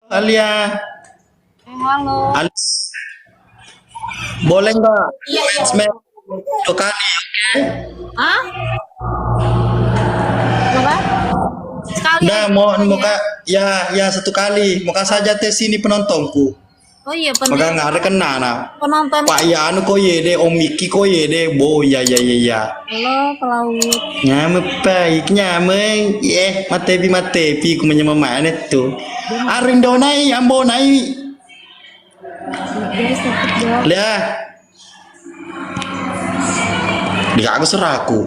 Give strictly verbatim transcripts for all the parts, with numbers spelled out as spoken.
Alia. Eh, halo. Al-, boleh nggak? Iya, iya. Smash satu kali, oke? Hah? Apa? Sekali. Nggak, aja mau, mau ya. Kak, ya, ya, satu kali. Mau kak saja tes ini penontonku. Oh iya, penonton. Magang ada kena, nah. Penonton. Pak, ya, anu ko ye de, Om Iki ko ye de, bo, ya, ya, ya, ya. Halo, pelaut. Nyameng, Pak, nyameng. Eh, matepi, matepi, ku menyameng mana tu. Aring do nai, ambo nai. Guys, takut dong. Lihat. Di aku seraku.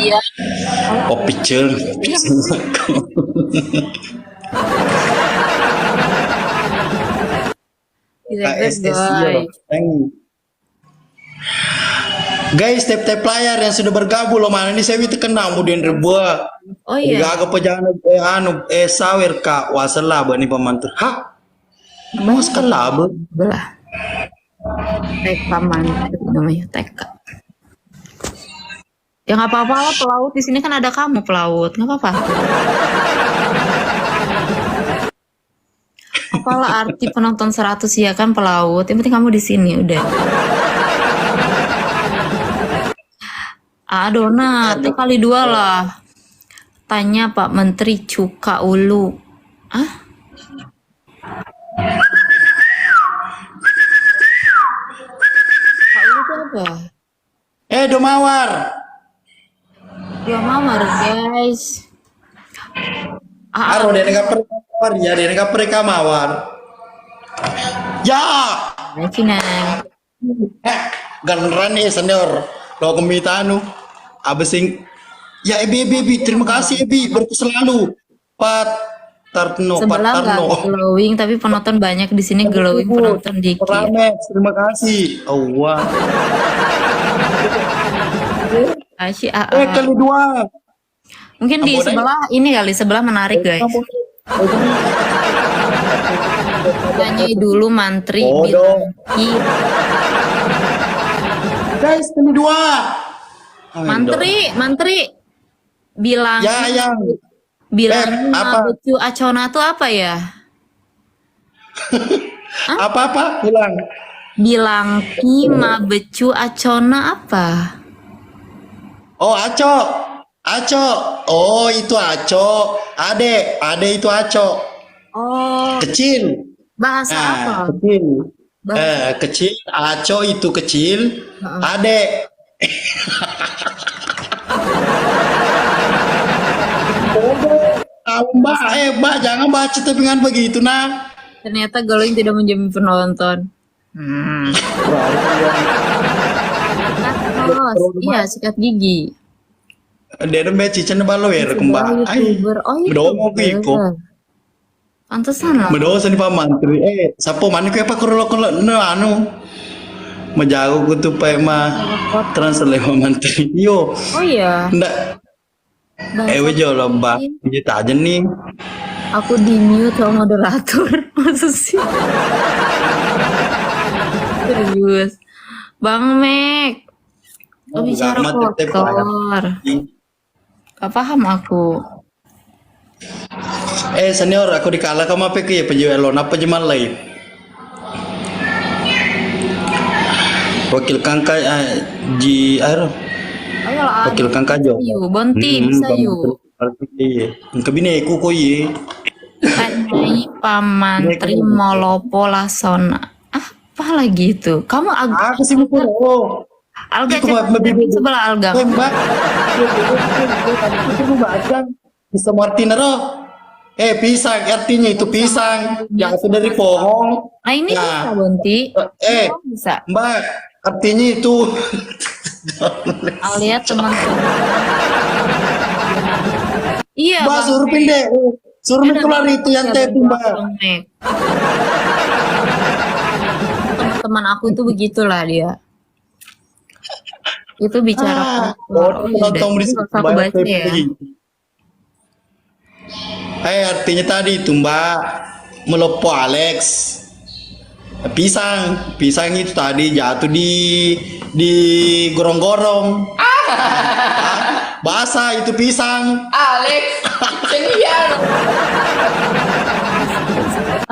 Iya. Oh, picel. Picel aku. Iya, guys, guys, iya, guys. Thank you. Guys, tap-tap layar yang sudah bergabung lo, mana ini saya itu kenal, kemudian rebuah. Oh, iya. Gaga pejana, eh, anu, eh, sawer, Kak. Wasela, bani pamantur. Hah? Mas kelabut. Belah. Teka mantu namanya, teka. Ya, nggak apa-apa lah, pelaut. Di sini kan ada kamu, pelaut. Nggak apa-apa. Apalah arti penonton seratus, ya kan, pelaut? Yang penting kamu di sini, udah. Ah, Dona, tuh kali dua lah. Tanya Pak Menteri cuka ulu. Ah? Cuka ulu itu apa? Eh, domawar. Domawar, guys. Ah, aro, ah. Dene kapre mawar, ya, dene kapre kamawar. Ya. Cina. Eh, ganran nih, senior. Lo kemitanu. Abesing. Ya, Ebi, Ebi, Ebi. Terima kasih, Ebi. Berarti selalu. Patarno, sebelah nggak Patarno. Glowing, tapi penonton banyak di sini, glowing penonton dikit. Rame, terima kasih. Oh, wah. Kasih, ah, eh, ah. Kali dua. Mungkin di sebelah ini kali, sebelah menarik, guys. Tanya dulu mantri bilang, "Ih." Guys, kali dua. Mantri, mantri. Bilang, ya, yang, bilang, eh, apa? Mabecu acona tuh apa ya? Hah? Apa-apa? Bilang. Bilang ki mabecu acona apa? Oh, aco. Aco. Oh, itu aco. Ade, ade itu aco. Oh. Kecil. Bahasa apa? Kecil. Bahasa. Eh, kecil, aco itu kecil, heeh. Ade. Bodoh. Tahu, Mbak, eh, Mbak, jangan baca tepingan begitu, nah. Ternyata glowing tidak menjamin penonton. Hmm. Sikat terus. Iya, sikat gigi. Dia ada Mbak Cica, Mbak, lo ya, kembang. Ai, YouTuber. Oh, bedomo YouTuber. Iko. Pantesan lah. Medosa ni Pak Mantri. Eh, sapo mani ku apa kuro kuro ne anu. Majago ku tu pa ma translate Pak Mantri. Yo. Oh iya. Ndak. Eh, we jolo, Mbak. Iya. Iya, tajen nih. Aku di mute sama moderator. Masa sih? Serius. Bang Mek. Oh, bicara kotor. Gak paham aku. Eh, senior, aku dikala kamu apa ke ya, penjual lo, napa jemal lai? Wakil kangka, eh, ji, aero. Ayo lah, wakil kangka jo. Yu, Bonti, hmm, bisa yu. Iya. Engka bineku ko iye. Tanyai Pak Mantri molopo lasona. Apa lagi itu? Kamu ag-, aku sih mikir, oh. Alga, cek, cek sebelah Alga. Eh, Mbak. Itu Mbak Ajang. Bisa artinya ro. Eh, pisang, artinya itu pisang. Jatuh dari pohon. Nah, ini bisa, Bonti. Eh, bisa. Mbak, artinya itu. Lihat, teman-teman. Iya, Mbak, Bang, suruh pindah. Suruh keluar itu yang tapping, Mbak. Bang Mek. Teman-teman aku itu begitulah dia. Itu bicara kotor, udah. Ini nggak usah aku baca ya. Eh, artinya tadi itu, Mbak, meloppo Alex. Pisang, pisang itu tadi jatuh di, di gorong-gorong. Ah. Basah itu pisang. Alex, senior.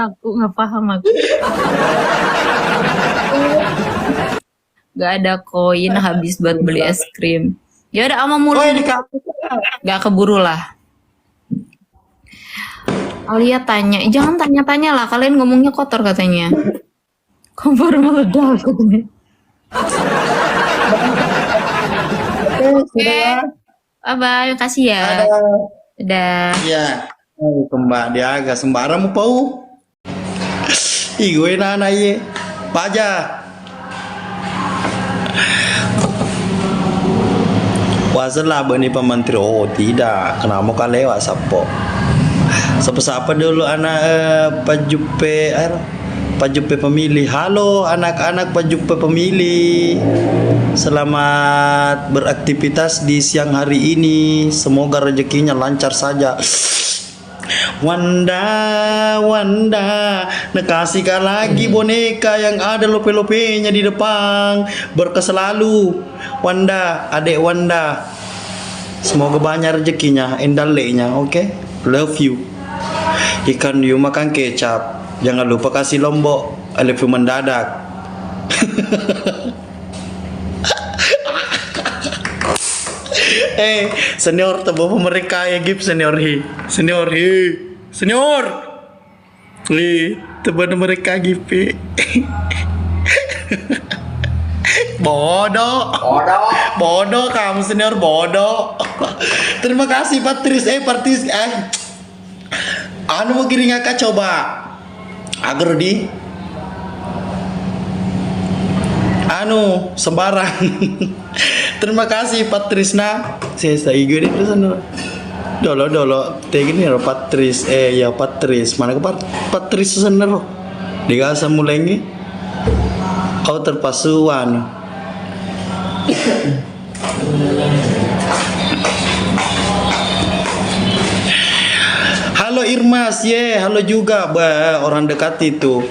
Aku nggak paham aku. Gak ada koin, habis buat beli es krim. Ya udah, ama mulu. Oh, ini kamu. Gak keburu lah. Alia tanya, "Jangan tanya-tanya lah, kalian ngomongnya kotor," katanya. Kompor meledak katanya. Oke, sudah ya. Bye bye, makasih ya. Dadah. Dadah. Iya. Oh, kembang diaga sembarang mau pau. Igue nana iye. Paja. Wasela beni Pak Menteri. Oh, tidak. Kenapa kau lewat, Sappo? Sapa-sapa dulu anak, eh, Pajupe, eh, Pajupe Pemilih. Halo, anak-anak Pajupe Pemilih. Selamat beraktivitas di siang hari ini. Semoga rezekinya lancar saja. Wanda, Wanda, nakasih ka lagi boneka yang ada lope-lopenya di depan. Berkah selalu, Wanda, adek Wanda. Semoga banyak rezekinya, endallenya, oke? Love you. Ikan you makan kecap. Jangan lupa kasih lombok. I love you mendadak. Eh, senior, tebo mereka ya, Gip, senior hi. Senior hi. Senior. Li, tebo mereka, Gip. Bodoh. Bodoh. Bodoh kamu, senior, bodoh. Terima kasih, Patris. Eh, Patris. Eh, Anu, mau giring aka coba. Agar di. Anu, sembarang. Terima kasih, Patrisna. Saya, saya igu di sana. Dolo, dolo. Tegini ya, Patris. Eh, ya, Patris. Mana ke Pat-, Patris sana, ro? Digasa mulengi. Kau terpasuan. Halo Irmas, ye, halo juga. Bah, orang dekat itu.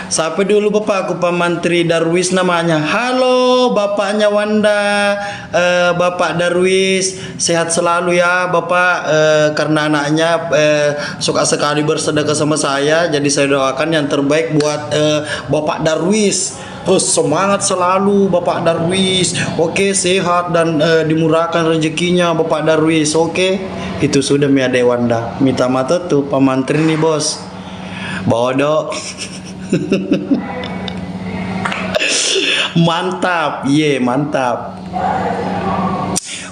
Siapa dulu bapakku, Pak Mantri Darwis namanya. Halo, bapaknya Wanda, eh, Bapak Darwis, sehat selalu ya, Bapak. Eh, karena anaknya, eh, suka sekali bersedekah sama saya, jadi saya doakan yang terbaik buat, eh, Bapak Darwis. Oh, semangat selalu, Bapak Darwis. Oke, sehat dan, eh, dimurahkan rezekinya, Bapak Darwis. Oke, itu sudah mi Ade Wanda. Minta maaf tuh, Pak Mantri nih, Bos. Bodoh. Mantap, ye, mantap.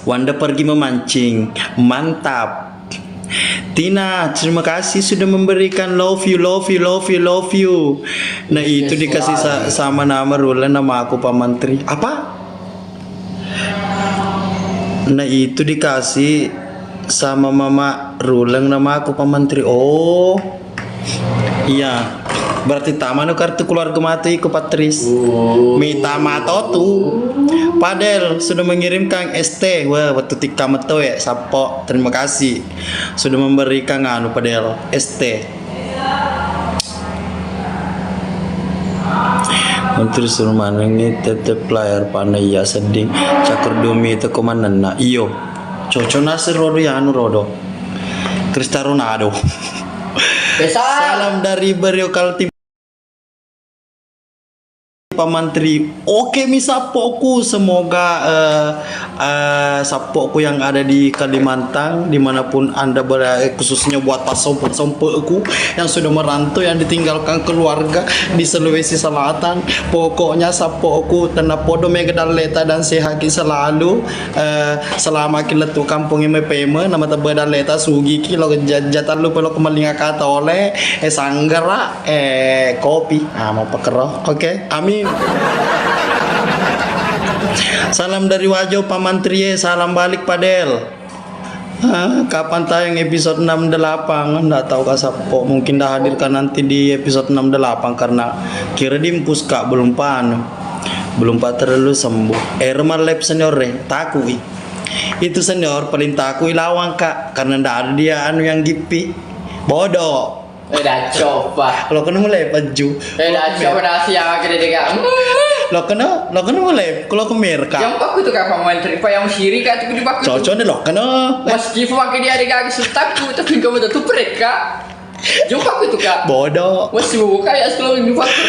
Wanda pergi memancing. Mantap. Tina, terima kasih sudah memberikan love you, love you, love you, love you. Nah, itu dikasih sa-, sama nama Rula, nama aku Pak Mantri. Apa? Nah, itu dikasih sama Mama Ruleng nama aku Pak Mantri. Oh. Iya. Berarti tamanu kartu keluarga mati ku Patris. Oh. Mita mato tu. Padel sudah mengirimkan S T. Wah, waktu tikka meto ya, Sappo. Terima kasih sudah memberikan anu, Padel, S T. Menteri suruh manengi tetep layar panai ya sedding. Cakur dumi teko manenna. Iyo. Coco nasir rodo ya anu rodo. Cristiano Ronaldo. Salam dari Berio Kaltim. Pak Mantri. Oke mi sappoku, semoga, eh, eh, sappoku yang ada di Kalimantan, dimanapun Anda berada, eh, khususnya buat Pak Sompo-sompoku yang sudah merantau, yang ditinggalkan keluarga di Sulawesi Selatan. Pokoknya sappoku tenna podo mega dalleta dan sehaki selalu. Eh, selama ki lettu kampong M P M, nama tebbe dalleta, sugi ki lo ja-, jatallu pelo kemelinga kata oleh, eh, sanggara, eh, kopi. Ah, mau pekero. Oke, amin. Salam dari Wajo, Pak Mantrie, salam balik, Padel. Ah, kapan tayang episode enam delapan? Nggak tahu, Kak Sappo. Mungkin dah hadirkan nanti di episode enam delapan karena kira dimpus, Kak, belum panu. Belum pa terlalu sembuh. Eh, rumah lab senior, eh. Takui. Itu senior paling takui lawang, Kak, karena ndak ada dia anu yang gipi. Bodoh. Eh, dah coba. Lo kena mulai paju. Eh, dah coba nasi yang akhirnya dia, Kak. Lo kena, lo kena mulai. Kalau kemer, Kak. Yang aku tuh, Kak, Pak Menteri, Pak, yang siri, Kak, tuh di baku. Cocok deh, lo kena. Mas Kifo pakai dia, dia, Kak, sutakku, tapi kamu tuh tuprek, Kak. Jumpa aku itu, Kak. Bodoh. Wes, sibuk, Kak, ya, sekolah jumpa aku.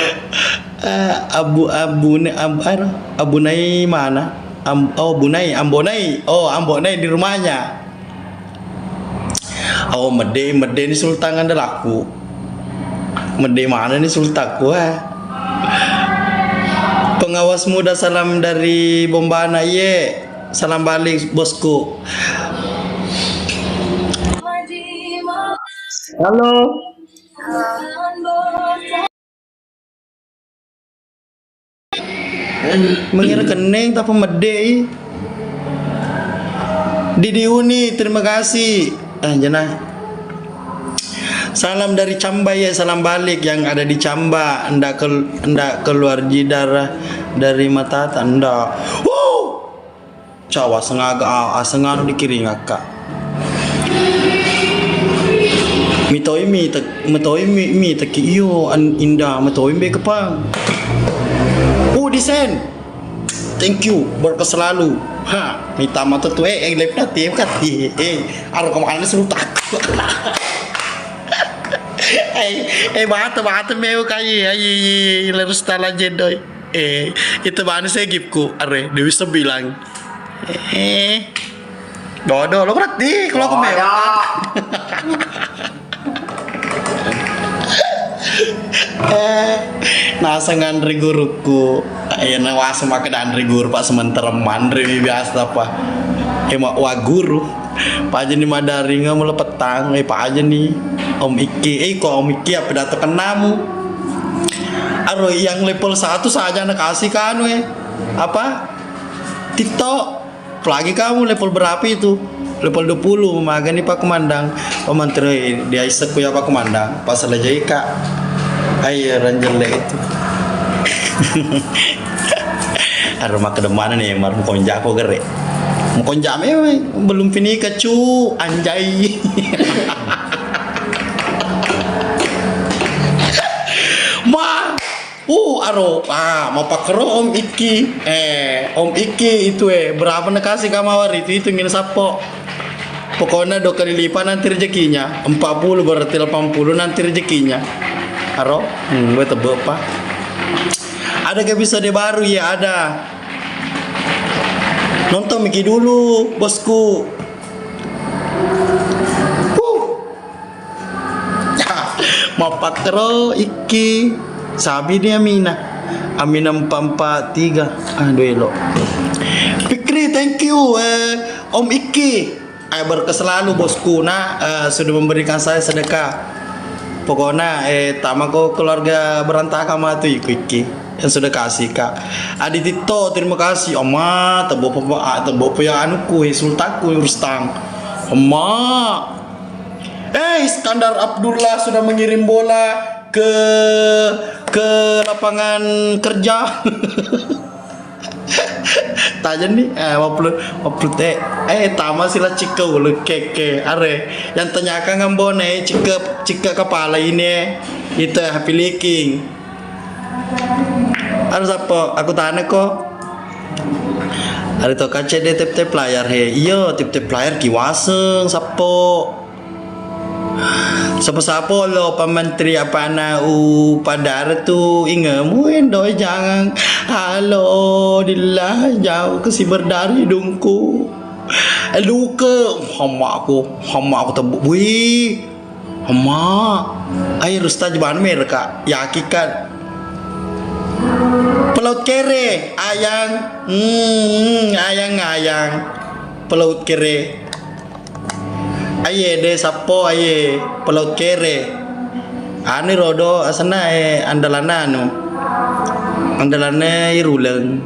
Eh, Abu, Abu Ne-, Ab-, anu, Abu Nai mana? Am-, oh, Bunai, Ambo Nai. Oh, Ambo Nai di rumahnya. Oh, medde, medde ni Sultan andalaku. Medde mana ni Sultanku, eh? Pengawas muda, salam dari Bombana, ye. Salam balik, bosku. Halo. Mengira kenning tapi medde i. Didi Uni, terima kasih. Ah, jenah. Salam dari Camba, ya, salam balik yang ada di Camba. Ndak kel-, ndak keluar jidar dari matata, ndak. Wow! Cawa sengaga, ah, asengano dikiring akka. Mitoi mi tek-, mitoi mi, mi teki iyo, an-, indah, mitoi be kepang. Uh, desain. Thank you, berkah selalu. Ha, minta mata tuh, eh, eh, live nanti, eh, kati, eh, aro kemana suruh tak. Eh, eh, batu, batu, meu kai, ayi, ayi, ayi, lerus tala jendoi. Eh, itu mana saya gipku, are, Dewi Sembilan. Eh, dodo, lo berarti kalau aku meu. Dodo. Eh, naseng anre guruku. Iya, nawaseng makkeda anre guru, Pak, sementara manre wi biasa apa. Eh, mak wa guru. Pajani madaringa mula petang, eh, pajani Om Iki. Eh, kok Om Iki apa dato kenamu? Aro yang level satu saja nakasih kanu, eh. Apa? TikTok. Apalagi kamu level berapa itu? Level dua puluh, magani Pak Komandan. Pak Mantri, dia isek ku ya Pak Komandan. Pas selesai, Kak. Ayo, ranjele itu. Aduh, maka demana nih, mar mukonjak kok gere. Mukonjak memang belum pinika, cu, anjay. Ma, Uh, aro, ah, mappakkero Om Iki. Eh, Om Iki itu, eh, berapa nakasih kamawar itu, itu ngin sappo. Pokoknya dua kali lipat nanti rezekinya. Empat puluh berarti delapan puluh nanti rezekinya. Aro, hmm, gue tebak, Pak. Ada ke episode baru? Ya, ada. Nonton Miki dulu, bosku. Huh. Mappakkero Iki, sabi ni Amina. Amina empat empat tiga. Aduh, elo. Fikri, thank you, eh, Om Iki. Eh, berkah selalu, bosku, nak, eh, sudah memberikan saya sedekah. Pokoknya, eh, tamako keluarga berantakan matu iku Iki yang sudah kasih, Kak. Adi Tito, terima kasih. Oma, tebo pe, ah, tebo pe ya anuku, eh, sultanku, Rustang. Oma. Eh, Iskandar Abdullah sudah mengirim bola ke, ke lapangan kerja. Tajeng ni, eh, waplu, waplu te, eh, tama sila cike ulu keke, are. Yang tanyakan ambone, cike, cike kepala ini, itu happy leaking. Anu sappo, aku tanya ko. Ada to kaca de tep-tep layar he. Iyo, tep-tep layar kiwaseng sappo. Sapa-sapa lo Pak Menteri, apana u padara tu ingemu endo jangan. Halo, dillah, jauh ke si berdari dungku. Luka, hama aku, hama aku tebuk. Wih, hama. Air ustaz ban mereka, yakikan. Pelaut kere, ayang. Hmm, ayang, ayang. Pelaut kere. Aye, de sappo, aye, pelaut kere. Anu rodo, asana, eh, andalanna anu. Andalanna iruleng.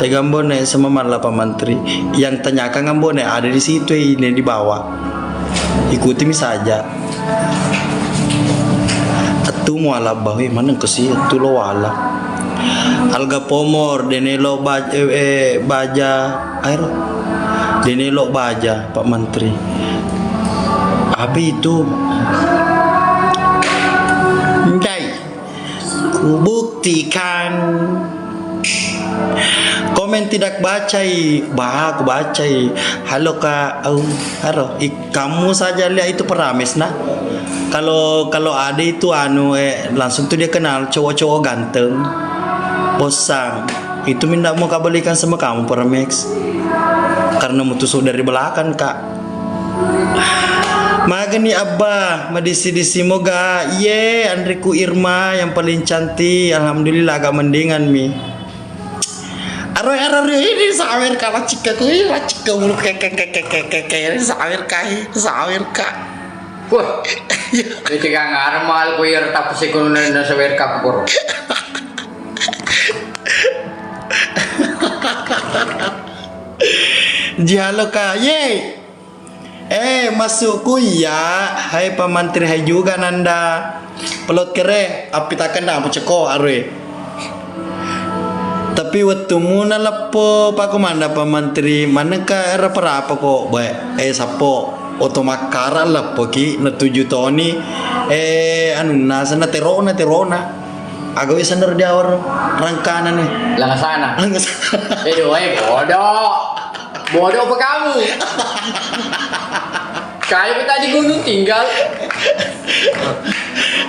Tegambone sama malla Pak Mantri. Yang tanyakan ambone ada di situ, eh, ini di bawah. Ikutimi saja. Attu muala bawi maneng kesi, attu lo wala. Alga pomor, denelo ba-, eh, eh, baja, aero. Denelo baja, Pak Mantri. Apa itu? Ndai. Kubuktikan. Komen tidak bacai. Bah, aku bacai. Halo, Kak. Au, halo. Ih, kamu saja lihat itu perames, nah. Kalau, kalau ada itu anu, eh, langsung tuh dia kenal cowok-cowok ganteng. Bosan. Itu minta mau kabelikan sama kamu, Permex. Karena mutusuk dari belakang, Kak. Magani Abba, madisi-disi moga. Ye, anriku Irma yang paling cantik. Alhamdulillah agak mendingan mi. Aro, aro, aro, ini sawer ka, lacikka ku, ini lacikka bulu, ke, ke, ke, ini sawer ka, ini sawer ka. Wah, itu kan armal ku, iya, tapi sih kuno na sawer ka, koro. Jihalo ka, ye. Eh, masukku iya. Hai Pak Mantri, hai juga Nanda. Pelot kere, api takkan dah, apa ceko, arwe. Tapi wettumu naleppo Pak Komanda, Pak Mantri, manengka rapa-rapa kok, bae. Eh, sappo, oto makkara leppo ki, natuju toni. Eh, anunna, sana terona, terona. Aga wis sener diawar rangkana nih. Langasana. Langasana. Eh, doe bodoh. Bodoh apa kamu? Kayak tadi gunung tinggal.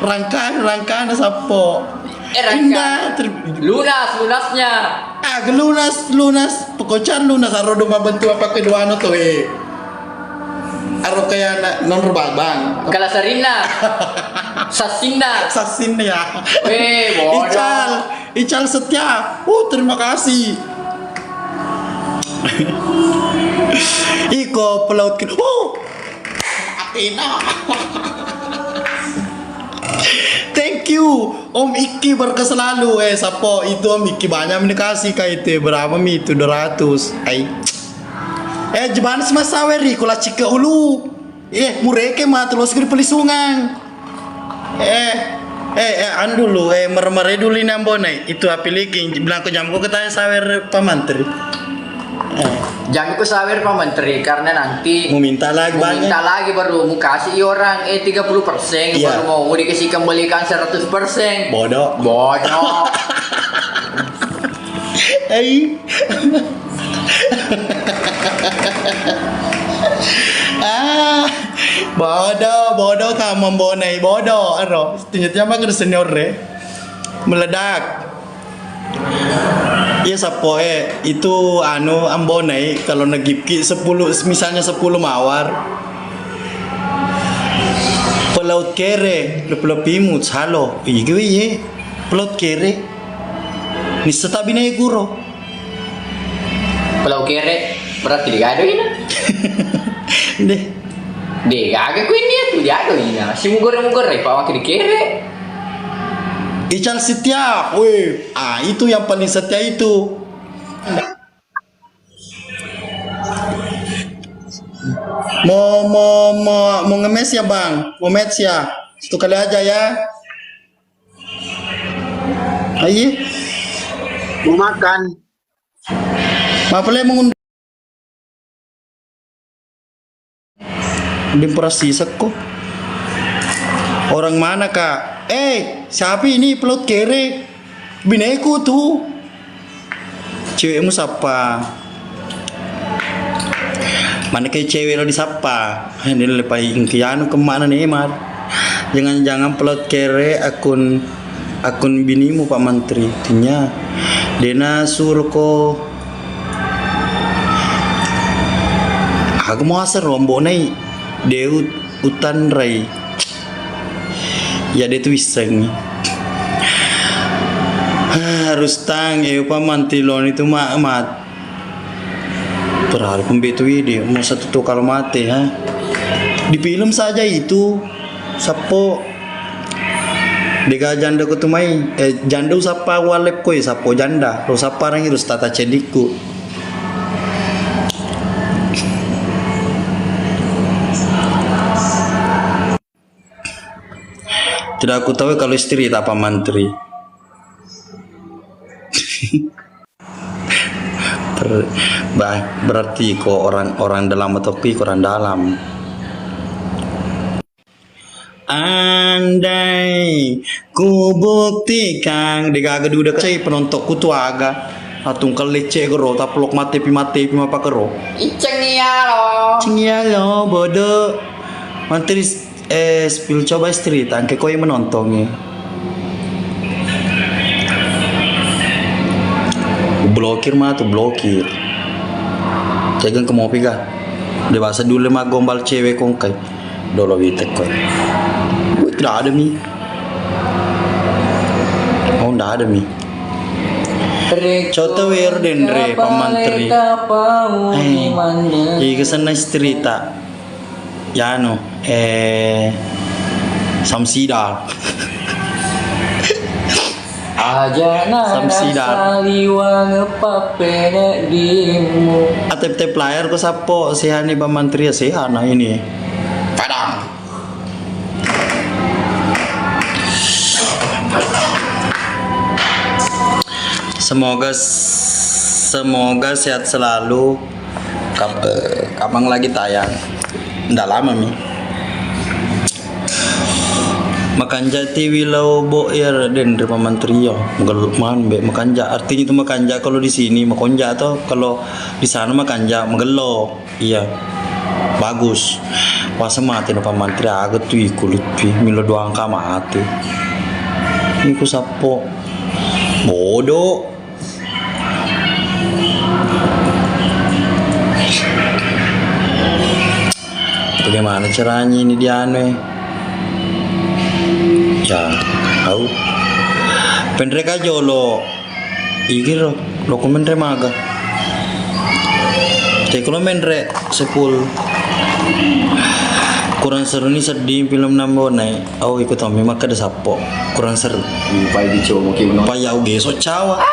Rangkana, rangkana sappo. Eh, rangka. Indah, ter- Lunas, lunasnya. Ah, lunas, lunas. Pekocan lunas, aro dong mabentuk apa keduano tuh, eh. Aro kayak anak non rebabang. Kalasarinna. Sassinna. Sassinna ya. Weh, bodoh. Ical, Ical Setia. Uh, terima kasih. Iko pelaut ke. Uh. Atina. Thank you, Om Iki, berkah selalu. Eh, sappo itu Om Iki, banyak mi dikasih ka itu, berapa mi itu, dua ratus. Ai. Eh, jebana si Masawe ri, kula cike ulu. Eh, mureke ma, tulos guru pelisungang. Eh, eh, eh, anu dulu, eh, mere-mere dulu ini Ambonai. Itu apiliki, bilang ke jamku ketanya sawer Pak Mantri. Eh. Jamku sawer Pak Mantri, karena nanti mau minta lagi, mau banyak. Minta lagi, baru mau kasih orang, eh, tiga puluh persen, iya, baru mau, mau dikasih kembalikan seratus persen. Bodoh. Bodoh. Ai. Ah, bodoh, bodoh kamu Ambonai, bodoh, ero. Ternyata mah kena senior re. Meledak. Iya, sappo, eh, itu anu Ambonai, kalau negipki sepuluh, misalnya sepuluh mawar, pelaut kere, lep-lepimu, salo. Iya, iya. Pelaut kere. Nissa tabbinai kuro. Pelaut kere, berarti digado ina. Deh. Deh, gaga ku ini ya, tu diado ina. Si mugore-mugore, Pak, wakil kere. Ical Setia, weh, ah, itu yang paling setia itu. Mau, mau, mau, mau ngemes ya, Bang? Mau match ya? Satu kali aja ya. Aye. Mau makan. Mapele mengun-, Dimperasi sekko. Orang mana, Kak? Eh, siapa ini pelot kere? Bineku tu. Cewekmu sappa. Mana ke cewek lo disappa? Ini lepai engke anu kemana nih, Mar? Jangan-jangan pelot kere akun, akun binimu, Pak Mantri. Tinya. Dena suruh ko. Aku mau asal rombok naik. Deut utanrai. Ya, de tu wissengngi. Harus tang, eh, upa mantiloni tu ma-, mat. Padahal pembetu ide, mau satu tu kalau mate, ha. Di film saja itu, sappo. Dega janda ko tu mai, eh, janda usappa walep ko, eh, sappo janda. Lo sappa rangi, lo tata cedikku. Tidak aku tahu kalau istri tak apa mantri. Ber-, bah-, berarti ko orang, orang dalam atau ki orang dalam. Andai ku buktikan, degaga duda kacai penontok ku tu aga. Atung kellecce gero, taplok mate pi, mate pi mapakero. Iceng iya lo. Iceng iya lo, bodoh. Mantri s-, Eh, spill, coba cerita, angke koi menontongi. Blokir matu, blokir. Tegang ke mopi ga. De basa dulu mah gombal cewek kongkai. Dolo wite koi. Wih, tidak ada mi. Oh, tidak ada mi. Coto wer denre pamantri. Eh, iya, kesenna cerita. Yanu, eh, Samsida. Aja Samsida. Saliwang pappeneddimmu. Atep-tep layar ko sappo, sehani pamantri ya, sehana ini. Padang. Semoga, semoga sehat selalu. Kap-, eh, kapan lagi tayang? Ndak lama mi. Makanja tiwi lao bo ya denre pamantri ya. Magel-, man be makanja. Artinya itu makanja kalau di sini, makonja atau kalau di sana makanja, magello. Iya. Bagus. Puasa mati na pamantri aga tu iku lutpi. Milo doang ka mati. Iku sappo. Bodoh. Bagaimana caranya ini dianu, eh? Ya, au. Penreka jolo. Igiro, lo komenre maga. Teko lo menre sepul. Kurang seru ni sedding film nambonai. Oh, ikut Tommy makkeda sappo. Kurang seru. Pai dicoba ki menonton. Pai au geso cawa.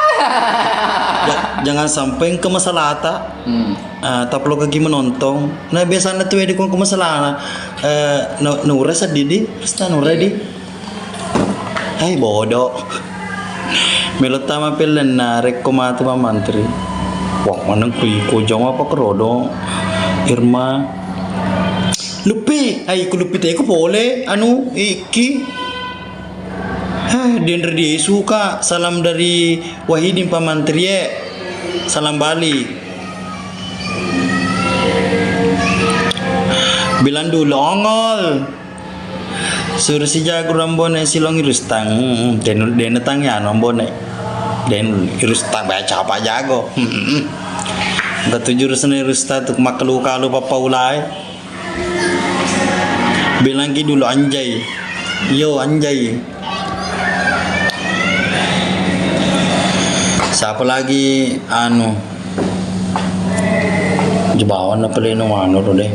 Ja-, jangan sampai engka masalata. Hmm. Ah, taploka ki menonton. Nah, biasanya tuh di kong masalahna. Eh, no, nura sedih di, pesta nura di. Hai bodoh. Melo tama pellenna rekko matu pamantri. Wah, maneng kui ko jama apa kerodo. Irma. Lupi, ai ku lupi teko pole anu iki. Heh, denre di suka salam dari Wahidin pamantrie. Salam Bali. Bilang dulu ongol. Suruh si jago rambone silong irustang. Hmm, den den tang ya rambone. Den irustang baca apa jago. Hmm. Enggak tujuh rusen irustang tuh makhluk kalu papa ulai. Bilang ki dulu anjay. Yo anjay. Siapa lagi anu? Jebawan apa leno mano ro deh.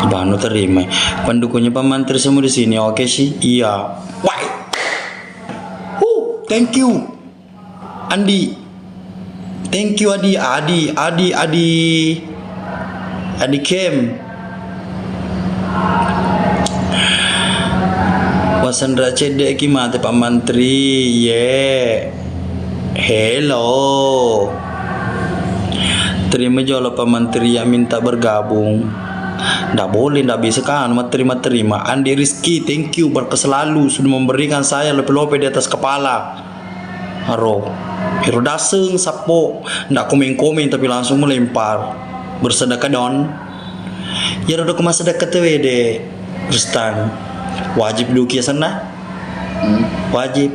Jebano terima. Pendukungnya pamantri semua di sini. Oke sih. Iya. Why? Huh, thank you. Andi. Thank you, Adi. Adi, Adi, Adi. Adi Kem. Wasenra cedde ki mate Pak Mantri. Ye. Hello. Terima jolo Pak Mantri yang minta bergabung. Ndak boleh, ndak bisa kan. Matterima-terima. Andi Rizky, thank you. Berkah selalu sudah memberikan saya lope-lope di atas kepala. Aro, ero daseng sappo, ndak komen-komen tapi langsung melempar. Bersedekah don. Iyaro doko massedekah tu wede, Rustan. Wajib duki asenna. Hmm. Wajib.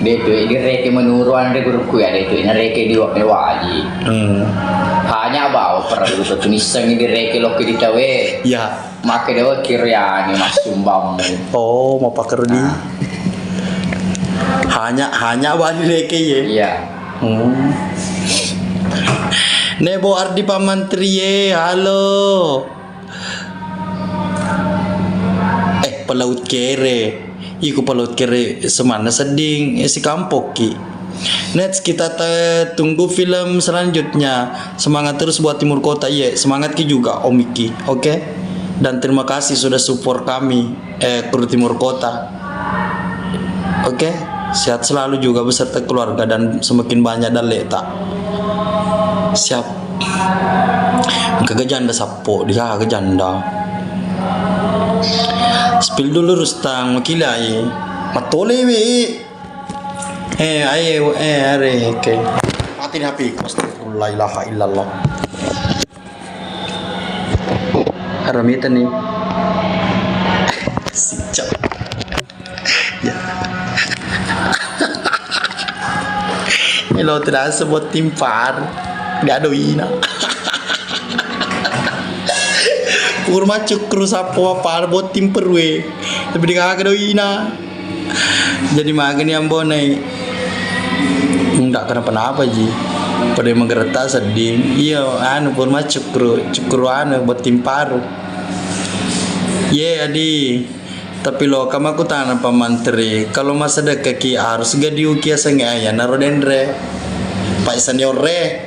De tu direke menuru anre guruku ya, de tu nareke di wa-, wajib. Hmm. Hanya bawa perlu tu tulisan direke loke di tawe. Ya. Make dewa kiriani massumbang. Oh, mau paker di. Ah. Hanya, hanya bali leke ye. Iya. Hmm. Nebo Ardi Pamantri ye, halo. Eh, pelaut kere. Iku pelaut kere semanna sedding, eh, sikampokki. Next, kita te-, tunggu film selanjutnya. Semangat terus buat Timur Kota. Iya, semangat ki juga, Om Iki. Oke? Dan terima kasih sudah support kami, eh, kru Timur Kota. Oke? Sehat selalu juga beserta keluarga dan semakin banyak dalleta. Siap. Engka ga janda sappo, di ga janda. Spill dulu Rustang, makilai. Matole we. Eh, aye, eh, are, oke. Mati ni H P ku, astagfirullah, la ilaha illallah. Haramita ni. Sicok. Ya. Elo terasa botting par. Gak doina. Kurma cukru sappo par botting perue. Tapi dia kagak doina. Jadi magani ambonai. Ndak kenapa-napa ji. Pada menggerta sedih. Iya, anu kurma cukru, cukru anu botting paru. Ye, adi. Tapi lo kama kutana pamantri, kalau masedekah ki harus gadiuki asengnge ayanaro denre. Pak senior re.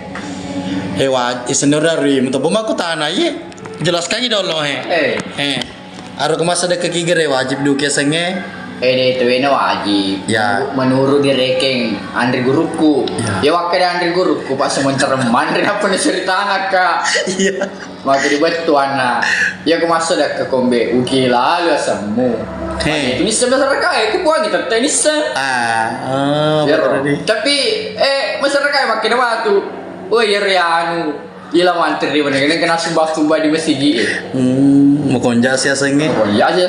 Hewa, senior dari, mutapa makutana ye. Jelaskan dulu he. Eh. Eh. Aro ko masedekah ki gere wajib duki asengnge. Eh, de, itu wena wajib. Ya. Menurut direkeng Andri guruku. Ya. Ya, wakkeda Andri guruku, pas sementara manre apa nih ceritana, Kak? Iya. Maka di bettuanna, iya ko masedekka kombe, uki lalu asemmu. He. Itu nisseng masyarakat, itu buangi tette nisseng. Ah, oh, iyaro. Betul ni. Tapi, eh, masyarakat makin waktu. Oh, iya, anu. Iya, mantri bener. Ini kena sumbah-sumbah di masigi. Hmm, makonja sih asengnge. Oh, iya aja.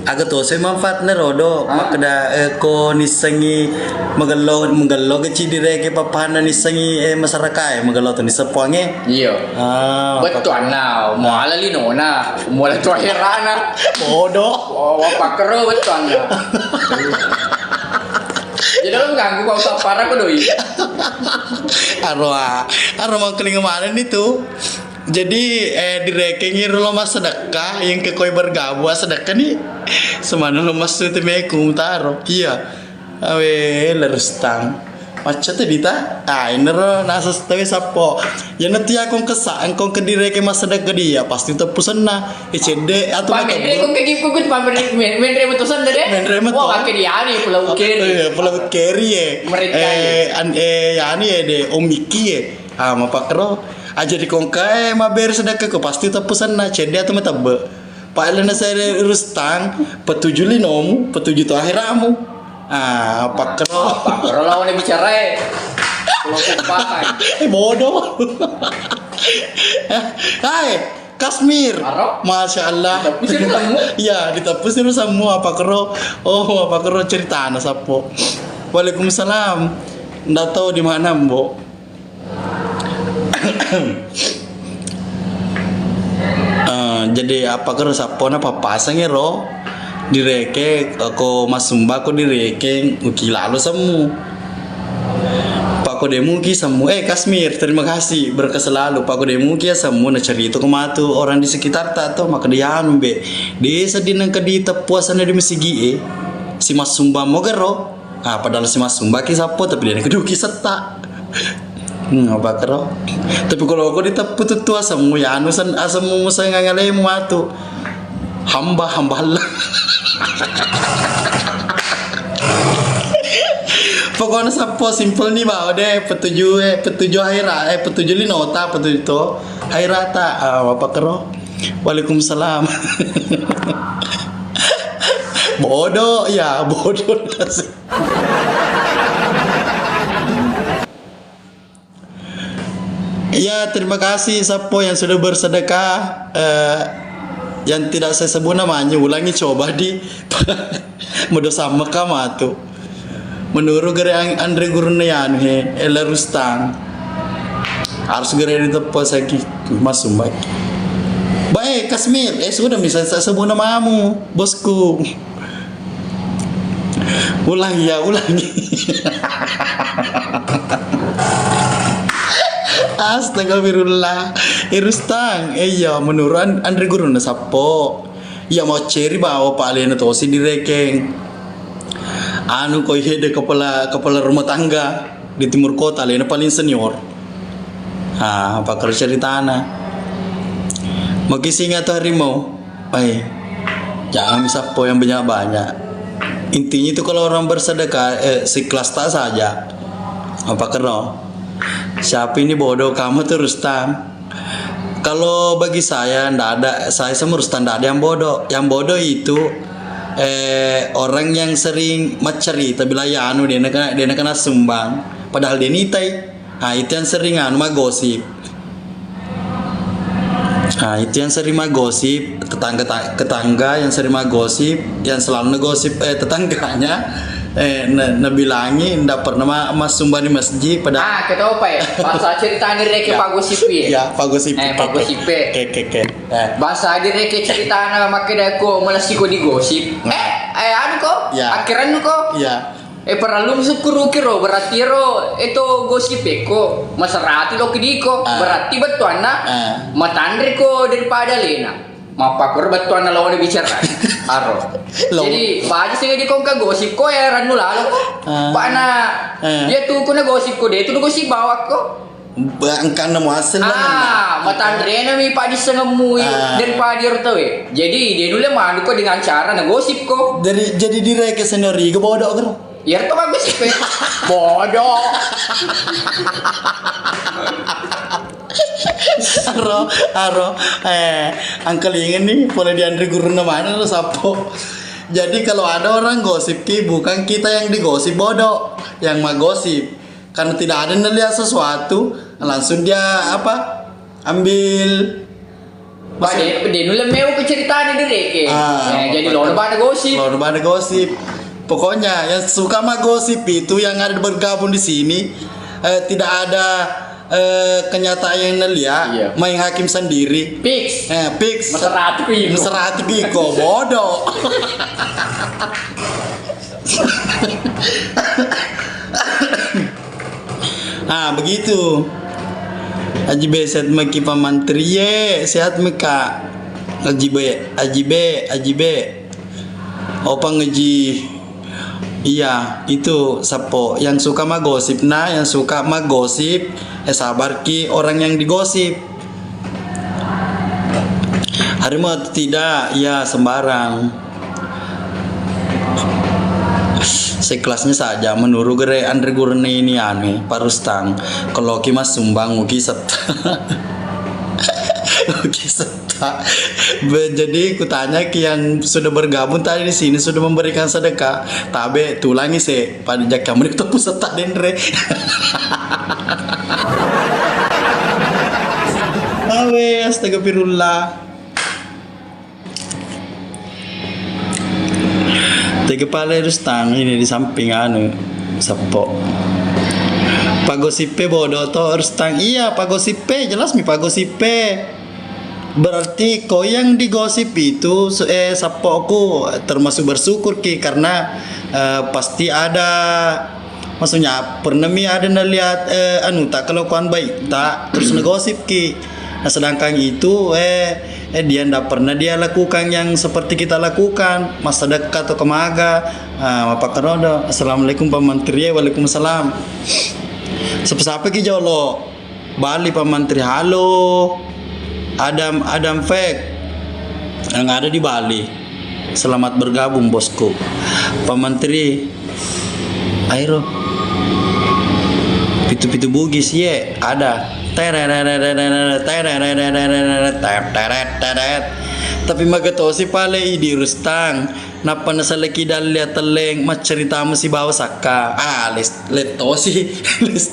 Aga to se manfaatna rodo, hah? Makkeda, eh, ko nissengi magello, magello geci direke papana nissengi, eh, masyarakat, eh, magello to nisseng puangnge. Iya. Ah, betul, anna, muala linona, muala tu akhirana. Bodoh. Oh, pakkero betul anna. Jadi lo ganggu kau sapara ko doi. Aroa, aro mangkeling mana nih tuh? Jadi, eh, direkengi lo massedekah, yang ke koi bergabung sedekah nih. Semana lo massu temeku taro. Iya. Awe, lerustang. Macca tadi ta? Ah, inero nasa tawe sappo. Ya nanti aku kesa, engkau ke direke massedekah dia, pasti tepu senna. Eh, cedde, atau Pak Menre, kok kayak gitu, Pak Menre, Menre metu senna deh. Menre metu. Wah, pakai dia nih, Pulau Keri. Iya, Pulau Keri ya. Mereka eh, ya. An, eh, ya nih ya deh, Om Iki ya. Ah, mapakkero. Aja dikongkae mabbere sedekah ko pasti tepu senna, cedde atau matebbe. Pak Elena saya rustang, petuju linomu, petuju tu akhiramu. Ah, pakkero. Pakkero lawan bicara eh. Kalau kumpakan. Eh, bodoh. Hai, Kasmir. Aro? Masya Allah. Diteppu sih kamu. Iya, diteppu sih semua, pakkero. Oh, pakkero ceritana sappo. Waalaikumsalam. Ndak tahu di mana, Mbok. Eh, jadi apa kero sappona pappasengngi ro direke ko massumba ko direke uki lalo semmu. Pako demuki semmu, eh, Kasmir, terima kasih, berkah selalu. Pako demuki ya semmu na cerita ko matu orang di sekitar ta to, maka dia anu be. Desa di nengka di teppuasana di masigi e. Si massumba mo gero. Ah, padahal si massumbaki sappo, tapi dia keduki setta. Hmm, apa kero? Tapi kalau aku diteppu tuttu asemmu, ya anu sen-, asemmu musang ngalemu atu. Hamba, hamba Allah. Pokoknya sappo simple nih, bawa deh, petuju, eh, petuju haira, eh, petuju linota, petuju to hairata. Ah, apa kero? Waalaikumsalam. Bodoh, ya, bodoh. Ya, terima kasih Sappo yang sudah bersedekah, eh, yang tidak saya sebut namanya, ulangi coba di Medo sama ka matu. Menurut gere an-, Andre gurunna yanu he, Ella Rustang. Harus gere diteppa saki masumbai. Baik, Kasmir, eh, sudah misal saya sebut namamu, bosku. Ulangi ya, ulangi. Astagfirullah. Irustang, eh, iya, menurut An-, Andre gurunna Sappo. Iya, mau ceri bawa Pak Lena tosi direkeng. Anu, koi hede kepala, kepala rumah tangga di timur kota, Lena paling senior. Ah, apa kalau ceritana? Mau kisinga atau harimau? Pai, jangan Sappo yang banyak-banyak. Intinya itu kalau orang bersedekah, eh, seikhlas tak saja. Apa kero? Siapa ini bodoh? Kamu tuh Rustam. Kalau bagi saya, ndak ada, saya sama Rustam ndak ada yang bodoh. Yang bodoh itu, eh, orang yang sering maceri, tapi lah ya anu, dia nak, dia nak kena sumbang. Padahal dia nitai. Ah, itu yang sering anu, maggosip. Ah, itu yang sering gosip, tetangga, tetangga yang sering gosip, yang selalu gosip, eh, tetangganya, eh, ne-, nabilangi ndak pernah ma-, massumbang di masjid, padahal Ah, ketopa ya. Bahasa ceritanya reke Ya. Pak Gosip ya. Ya, Pak Gosip. Eh, Pak Gosip. Ke, ke, ke. Eh. Bahasa di reke ceritana makkeda ko melasi ko digosip. Nah. Eh, eh, anu ko? Ya. Akhirannu ko? Ya. Eh, parellu sukkuruki ro, berarti ro, eh, to gosip e ko, maserati lo kidiko, Ah. berarti bettuanna, Ah. matanre ko daripada alena. Mappakura bettuanna lawan bicara. Aro. Lo- Jadi, baja sing di kongka gosip ko, eh, rannu lalo ko. Ah. Pana, Ah. ya tu kuna gosip ko, de tu gosip bawak ko. Ba-, engkanna muaseng lah, Ah, menna. Matanrena mi padissengemmu i Ah. daripada ro tauwe. Jadi, de nulle manu ko dengan cara na gosip ko. Jadi, jadi direke senior iga bodoh kero. Iyaro to bagus, Pe. Bodoh. Aro, aro, eh, angkelingan nih, pole dianre gurunna mana lo sappo. Jadi kalau ada orang gosip ki, bukan kita yang digosip, bodoh, yang mau gosip. Karena tidak ada yang lihat sesuatu, langsung dia apa? Ambil Pak, de, de nulle meo ke ceritanya direke. Ah, eh, jadi apa lo bana gosip. Lo bana gosip. Pokoknya yang suka mah gosip itu yang ada bergabung di sini, eh, tidak ada, eh, kenyataan yang nelia, Iya. main hakim sendiri. Fix. Eh, fix. Maserati ko iko. Maserati ko iko, bodoh. Ah, begitu. Aji Be, sehat maki Pak Mantri. Ye, sehat meka. Aji Be, Aji Be, Aji Be. Opa ngaji. Iya, itu sappo yang suka magosip. Nah, yang suka magosip, eh, sabar ki orang yang digosip. Harimau atau tidak? Ya, sembarang. Sekelasnya saja, menurut gere anre gurune ini anu, Pak Rustang. Kalau ki mas sumbang, uki setta. Uki setta. Be-, jadi kutanya ki yang sudah bergabung tadi di sini, sudah memberikan sedekah. Tabe, tulangi se. Pada jaka meni to pusat tak denre. Awe, astagfirullah. Tega pale Rustang ini di samping anu, seppo. Pagosippe bodoh to Rustang. Iya, pagosippe, jelas mi pagosippe. Berarti ko yang digosip itu, se-, eh, sappoku termasuk bersyukur ki karena, eh, pasti ada, maksudnya pernah mi ada nalihat, eh, anu tak kelakuan baik tak terus negosip ki. Nah, sedangkan itu, eh, eh, dia ndak pernah dia lakukan yang seperti kita lakukan, masa dekat atau kemaga. Ah, mapakkarodo. Assalamualaikum Pak Menteri. Waalaikumsalam. Sapa-sapa ki jolo? Bali Pak Mantri, halo. Adam, Adam Fek yang ada di Bali. Selamat bergabung bosku. Pak Mantri, airo. Pitu-pitu Bugis ye ada. Tererere, tererere, teret, teret, teret. Tapi magatosi pale idi Rustang. Nappa nasalaki Dallea telleng, maccaritamu sibawa sakka. Ah, les-, lettosi. Les-,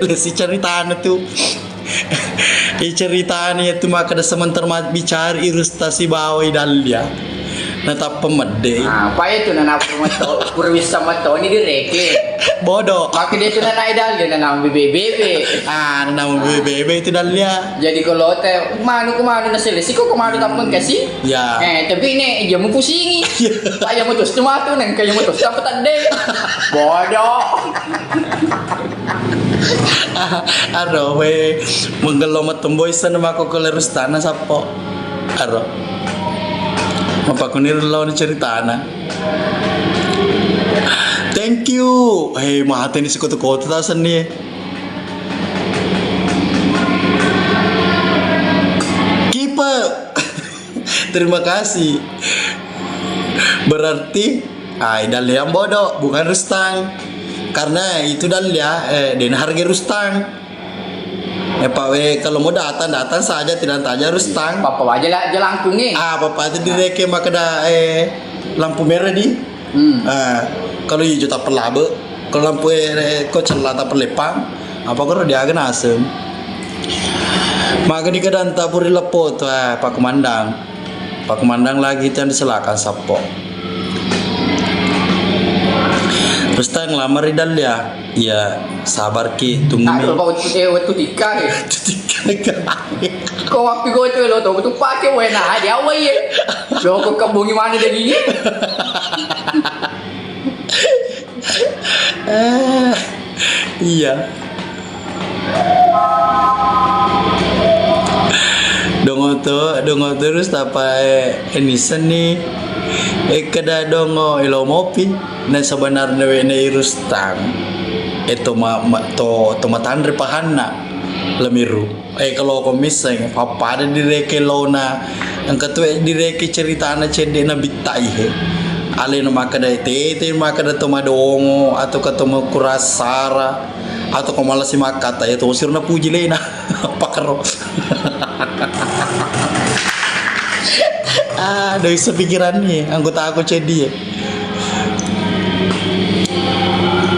lesi caritana tu. I caritana iya tu makkeda sementara mabbicara i Rusta sibawa i Dallea. Natappa medde. Ah, apa itu nana pura metto, pura wissa mettoni direke. Bodoh. Makkeda itu nana i Dallea, nana bebe-bebe. Ah, nana bebe-bebe itu Dallea. Jadi kalau te, manu ku manu naselesiko ko manu tampeng kasi. Ya. Eh, tapi ne, iya mupusingi. Iya. Pak, iya mutus tu matu, nengka iya mutus, sampai tadi. Bodoh. Aro, we, menggello mattemboi sana mako ke Lerustana, sappo. Aro. Apa kunir lawan ceritana. Thank you. Hei, mate ni sikoto-koto tasen ni. Kipe. Terima kasih. Berarti, ah, Dallea yang bodoh, bukan Rustang. Karena itu Dallea, eh, den hargai Rustang. Eh, Pak, we, kalau mau datang, datang saja, tidak tanya Rustang. Papa waja lah, jalan kungi. Ah, papa itu direke makkeda, eh, lampu merah di. Hmm. Ah, kalau hijau tak perlu, kalau lampu, eh, ko cella tak perlu, Pak. Apa karo diaga nasem? Magani kadang taburi leppo tu, eh, pakkumandang. Pakkumandang lagi tu yang diselakang sappo. Rustang lamari Dahlia. Iya, sabarki, tunggu. Aku lupa waktu, eh, waktu tiga, eh. Waktu tiga. Ko wappi ko tu lo to, tu pake wena, dia awai, eh. Lo ko kebungi mana dagingnya? Eh, iya. Dongo tu, dongo terus tapae, eh, ini seni. Eh, kada dongo elo mopi. Na sebenarnya wena Irustang. Eh, to ma, ma, to, to matanre pahanna. Lamiru. Eh, kalau ko misseng, pappada direke lona. Engka tu, eh, direke ceritana cedde na bittai he. Alena makkeda tete, makkeda to madongo, atau ke to makurasara, atau ko malasi makkata, ya to sirna puji lena. Pakero. Ah, udah bisa pikiran nih, anggota aku ceddi ya.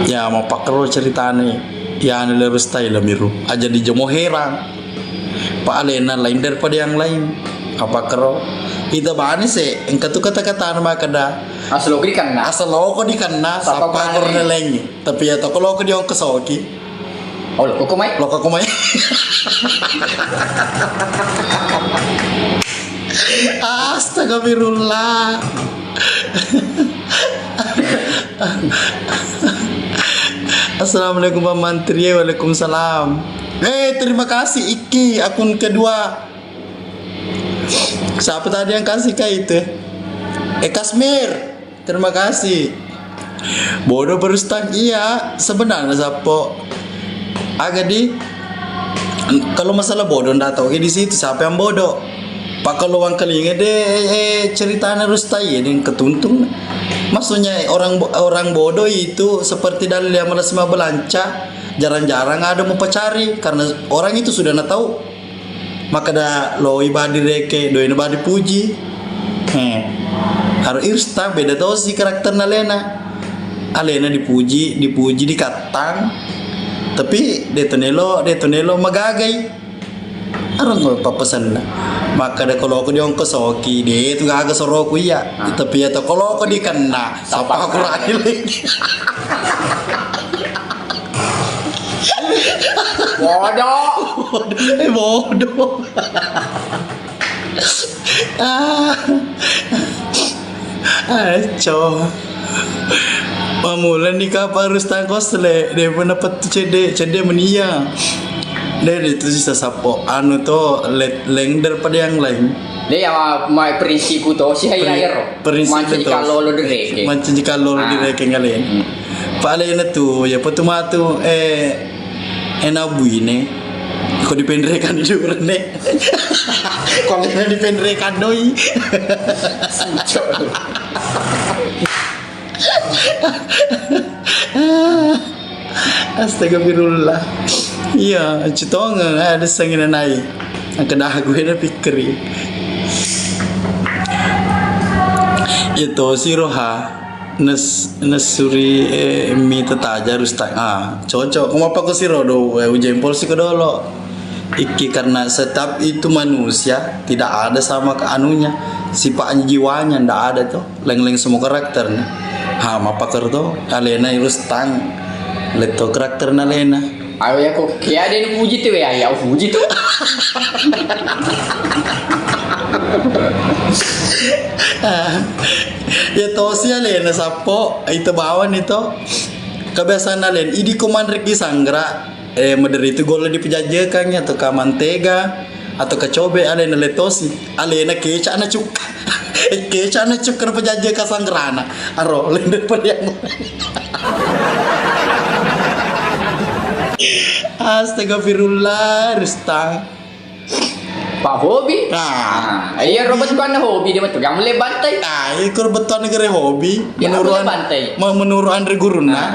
Ya, mau pakero ceritanya. Ya, anu le Rustai lamiru. Aja di Jomo Herang. Pa alena lain daripada yang lain. Apa kero? Ita bani se, engka tu kata-kata makkeda. Asal loko dikenna. Asal loko dikenna, sapa sapa kurang kurang lainnya. Tapi ya toko loko diongkosoki. Oh, loko kumai? Loko kumai. Astagfirullah. Assalamualaikum Pak Mantri. Waalaikumsalam. Eh, terima kasih Iki, akun kedua. Siapa tadi yang kasih kah itu? Eh, Kasmir. Terima kasih. Bodoh berustang, iya, sebenarnya sappo. Aga di, kalau masalah bodoh ndak tahu di situ siapa yang bodoh. Pak kalau wangkalinga deh, eh, ceritanya Rustai ini ketuntung. Maksudnya orang bo-, orang bodoh itu seperti Dahlia malasi mabelanca, jarang-jarang ada mau pacari karena orang itu sudah na tahu. Makkeda loi badi reke, doina badi puji. He. Aro Irsta beda tosi karakterna alena. Alena dipuji, dipuji, dikattang. Tapi de to nelo, de to nelo magagai. Aro ngo pappasenna. Makkeda ko loko diongkosoki, de tu gaga soroku iya. Ah. Tapi ya to ko loko dikenna, sapa kurang lagi. Bodoh. Eh, bodoh. Ah. Aco. Mamula ni kapang Rustang Kosle, de pernah petu cedde, cedde menia. De itu sisa sappo anu to let leng daripada yang lain. De ya ma, ma prinsipku to si hai Pri-, ero. Prinsip mancaji to. Kallolo direke. Mancaji kallolo ah. Direke ngale. Hmm. Palena tu ya petu matu eh ena buine. Ko dipenrekan jurne. Ko alena dipenrekan doi. Sucok. Astagfirullah. Iya, cetongeng ada sangina nai. Angka dagu ena pikkiri. Itu siroha. Nes-, nessuri, eh, mi tetaja Rustang. Ah, cocok. Ko mappakosiro do, eh, ujempol si kedolo. Iki karena setiap itu manusia tidak ada sama ke anunya, sifatnya jiwanya ndak ada to. Leng-leng semua karakternya. Ha, mappakero to. Alena Rustang. Letto karakterna alena. Ayo ya kok, ya ada yang puji tuh ya, ya puji tuh. Ya tosi alena sappo, itu bawang itu. Kebiasaan alena, idi ko manreki sanggra, eh, maderi itu golla dipejajakan ya, atau ka mantega, atau ka cobe alena letosi, alena kecana cukka. Kecana cukka pejajaka sanggrana. Aro, lende padiang. Astagfirullah, Rustang. Pak hobi? Ah. Ah, iya, robot kan hobi dia betul. Yang mulai bantai. Ah, itu robot tuan negara hobi. Ya, menurut mulai an-, bantai. Me-, menurut Andre Guruna. Ah.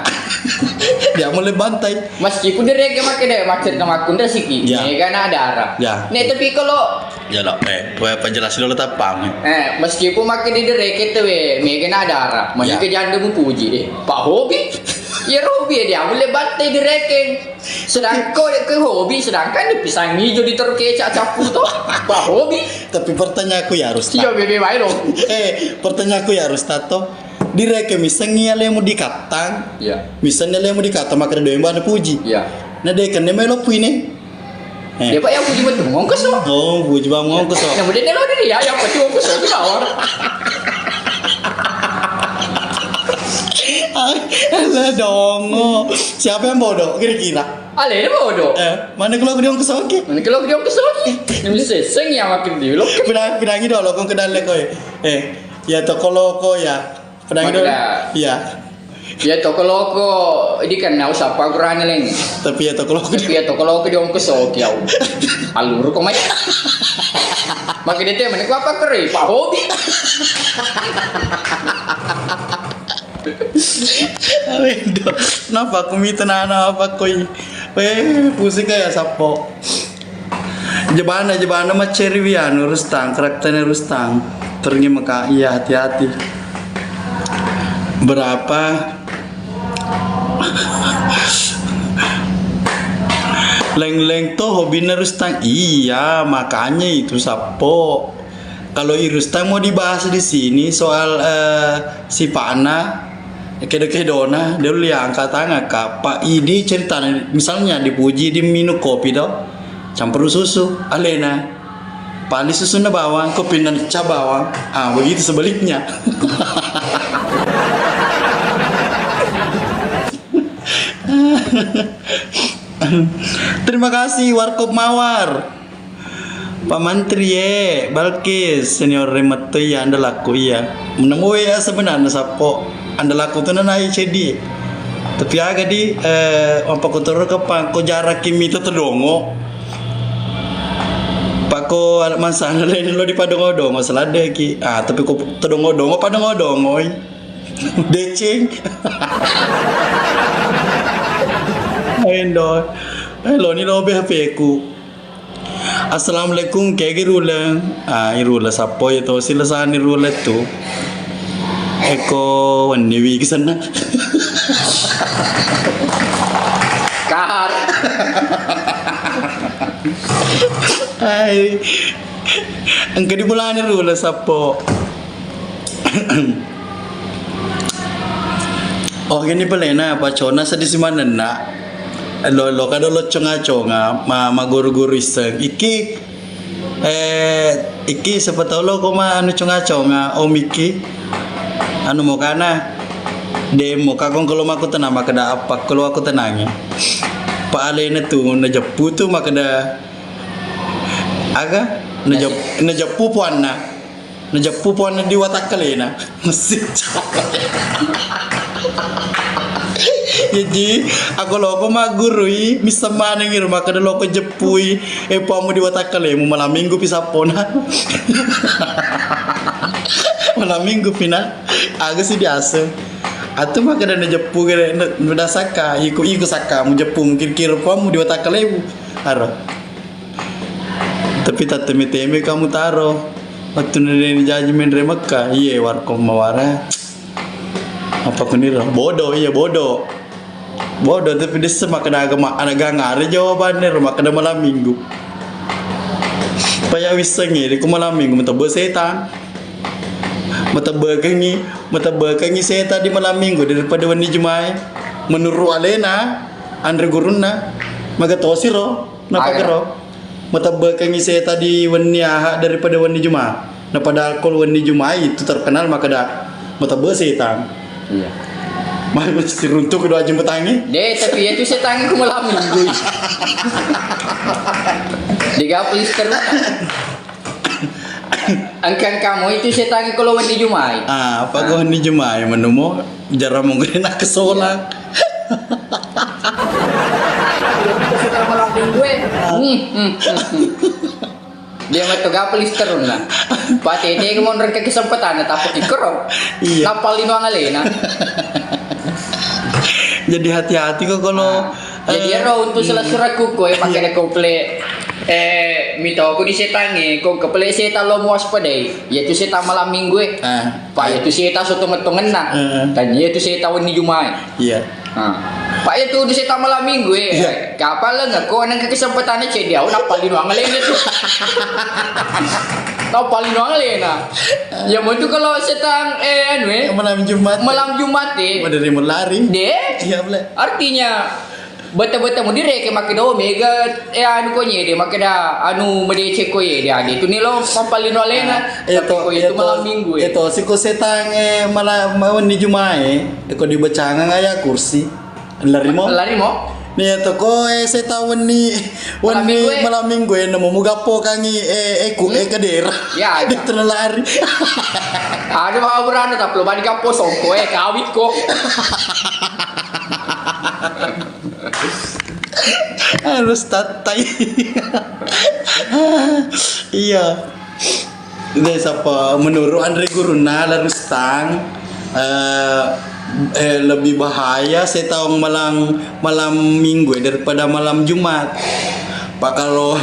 Dia mulai bantai. Meskipun dia rege makai deh, macet sama kunda siki. Ya. Mega na darah. Ya. Nih, tapi kalau ya lah, eh, pe-, penjelas dulu tapang. Eh, meskipun makin di dereke tu, eh, mega na darah. Magi ya. Ke janda mupuji, eh. Pak hobi. Iyaro hobi e dia mulle batte direkeng. Sedangkan ko ke hobi, sedangkan di pisang ijo di terkeca capu to. Ba hobi. Tapi pertanyaanku ya, Rus. Iya, bebe bae dong. Eh, pertanyaanku ya, Rus, tato. Direkeng misengngi alemu di kattang. Iya. Misengngi alemu di kattang, makkeda doe bana puji. Iya. Na de kenne melo puine. Eh. Dia, Pak, yang puji betul, ngongkos, Pak. Oh, puji bang ngongkos, Pak. Yang udah nelo dari ya, yang pasti ngongkos, Pak, di bawah. Alah, dongo. Siapa yang bodoh kira-kira? Ale, ini bodoh. Eh, mana kalau aku diongkos, oke? Mana kalau aku diongkos, oke? Ini seseng ya makin dulu. Pinang, pinangi dolo, kau kenal le kau. Eh, ya toko loko ya. Pedang itu. Iya. Iya, toko loko, idi kan nau sapa kurang leng. Tapi ya toko loko. Tapi ya toko loko diongkos oki au. Alur ko mai. Maka dia teh, "Mana ku apa kere? Pak hobi." Aduh, kenapa aku mita nana apa koi? Weh, pusing kayak sapo. Jebana, jebana macceriwi anu Rustang, karakternya Rustang. Pergi maka, iya, hati-hati. Berapa? Leng-leng to hobina Rustang. Iya, makanya itu sappo. Kalau i Rustang mau dibahas di sini soal, eh, sifatna, kedo-kedona, dia liang angkat tangan, Kak. Pak, idi ceritanya, misalnya dipuji, di minum kopi, toh, campur susu, alena. Paling susunna bawang, kopi nanca bawang. Ah, begitu sebaliknya. Terima kasih, Warkop Mawar. Pak Mantri, eh, Balkis, senior remetto iya, andalaku iya. Menemu W A sebenarnya sappo. Andalaku tu nanai cedi. Tapi aga di, eh, apa ko toro ke pangko jarak kimi to todongo. Pako ada masalah lain lo di padongo-dongo seladeki. Ah, tapi ko todongo-dongo, padongo-dongo, oi. Deceng. Ayo, Ndo. Eh, lo ni lo be H P ku. Assalamualaikum, kegi ruleng. Ah, iruleng sappo ya to, silasani ruleng tu. Eko wenni wi kisenna. Kahar. Hai. Engka di bulani ruleng sappo. Oh, gini pelena, pacona seddi simanenna. Lo, lo kada lo conga-conga, ma, ma guru-guru iseng. Iki, eh, iki siapa tahu lo koma anu conga-conga, om iki. Anu mau kana, demo kakong kalau maku tenang, makada apa, kalau aku tenangi. Pak alena tu, najeppu tu, makada aga, najep-, najeppu puanna. Najeppu puanna di watakkalena. Jaji, ako loko maggurui, misseng manengi ro, makkeda loko jeppui, eh, puammu di watakkalemu, malam minggu pi sappona. Malam minggu pi na, aga si diaseng. Atu makkeda najeppu gere, na, nasakka, iko, iko sakka, mujeppu, mukir-kir puammu di watakkalemu. Aro. Tapi tatteme-teme kamu taro. Wettunna deni jaji menre Mekka, iye warko mawara. Apa kuniro? Bodoh, iya bodoh. Bodoh, tapi dessa makkeda agama, ana gangare jawabanna ro, makkeda malam minggu. Paya wissengnge, di ku malam minggu, matebbe setang. Matebbekengngi, matebbekengngi setang di malam minggu daripada wenni Jumae. Menurut alena, anre gurunna, maga tosiro. Napagero, matebbekengngi seta di wenni Aha daripada wenni Juma. Na padahal ko wenni Juma itu terkenal makkeda matebbe setang. Iya. Siruntuk kedua jempetangi. De, tapi itu setang ku malam minggu. Diga plister. Engka-engka mo itu setangi kalau wenni Jumai. Ah, apa ko wenni Jumai menumo jarang mungkin nak kesola. Sudah malam minggu, eh. Hmm, hmm, hmm, hmm. Dia metu gapel isterun lah. Patete ke monreng ke kesempatan tapi ikro. Iya. Napal lino angalena. Jadi hati-hati kok kalau Jadi, eh, ero untuk selessurekku, ko e, makkeda ko pele, eh, mito ko di setangnge, ko ke pele setang lo muwaspadai. Iya tu setang malam minggu e. Ah. Pa iya tu setang sotonget-tongenna. Heeh. Tanya iya tu setang wenni Jumai. Iya. Ah. Pak, iya tudu setang malam minggu, eh. Iya. Kapang lengngako nengka kesempatan cedde, au nappalinoang alena tu. Nappalinoang alena. Ya, mau tu kalau setang, eh, anu, eh. Malam Jumat. Malam Jumat, eh. Pada dia melari. Deh. Iya, boleh. Artinya, bete-bete mau direke makkeda, oh, mega, eh, anu ko nyede, makkeda, anu, medeceng ko ye, dia, dia tu nelo mappalinoang alena. Ah, iya. Tapi to, ko iya itu to, malam minggu, eh. Iya to, siko setang, eh, mala-, malam ni Jumat, eh. Ko dibacangang ayat kursi. Lari mo? Lari mo? Nia to ko, eh, setang wenni, malam wenni minggu, eh. Malam minggu, eh, namo mugappokangi, eh, eh, ku, eh, kedera. Ya, ya. Dia terus lari. Ada mah berani tapi lo bani gappo songko, eh, kawiko. Harus tatai. Iya. Deh, sapa menurut Andre Guruna, Larustang, eh, eh, lebih bahaya setang malam, malam minggu, eh, daripada malam Jumat. Pak, kalau,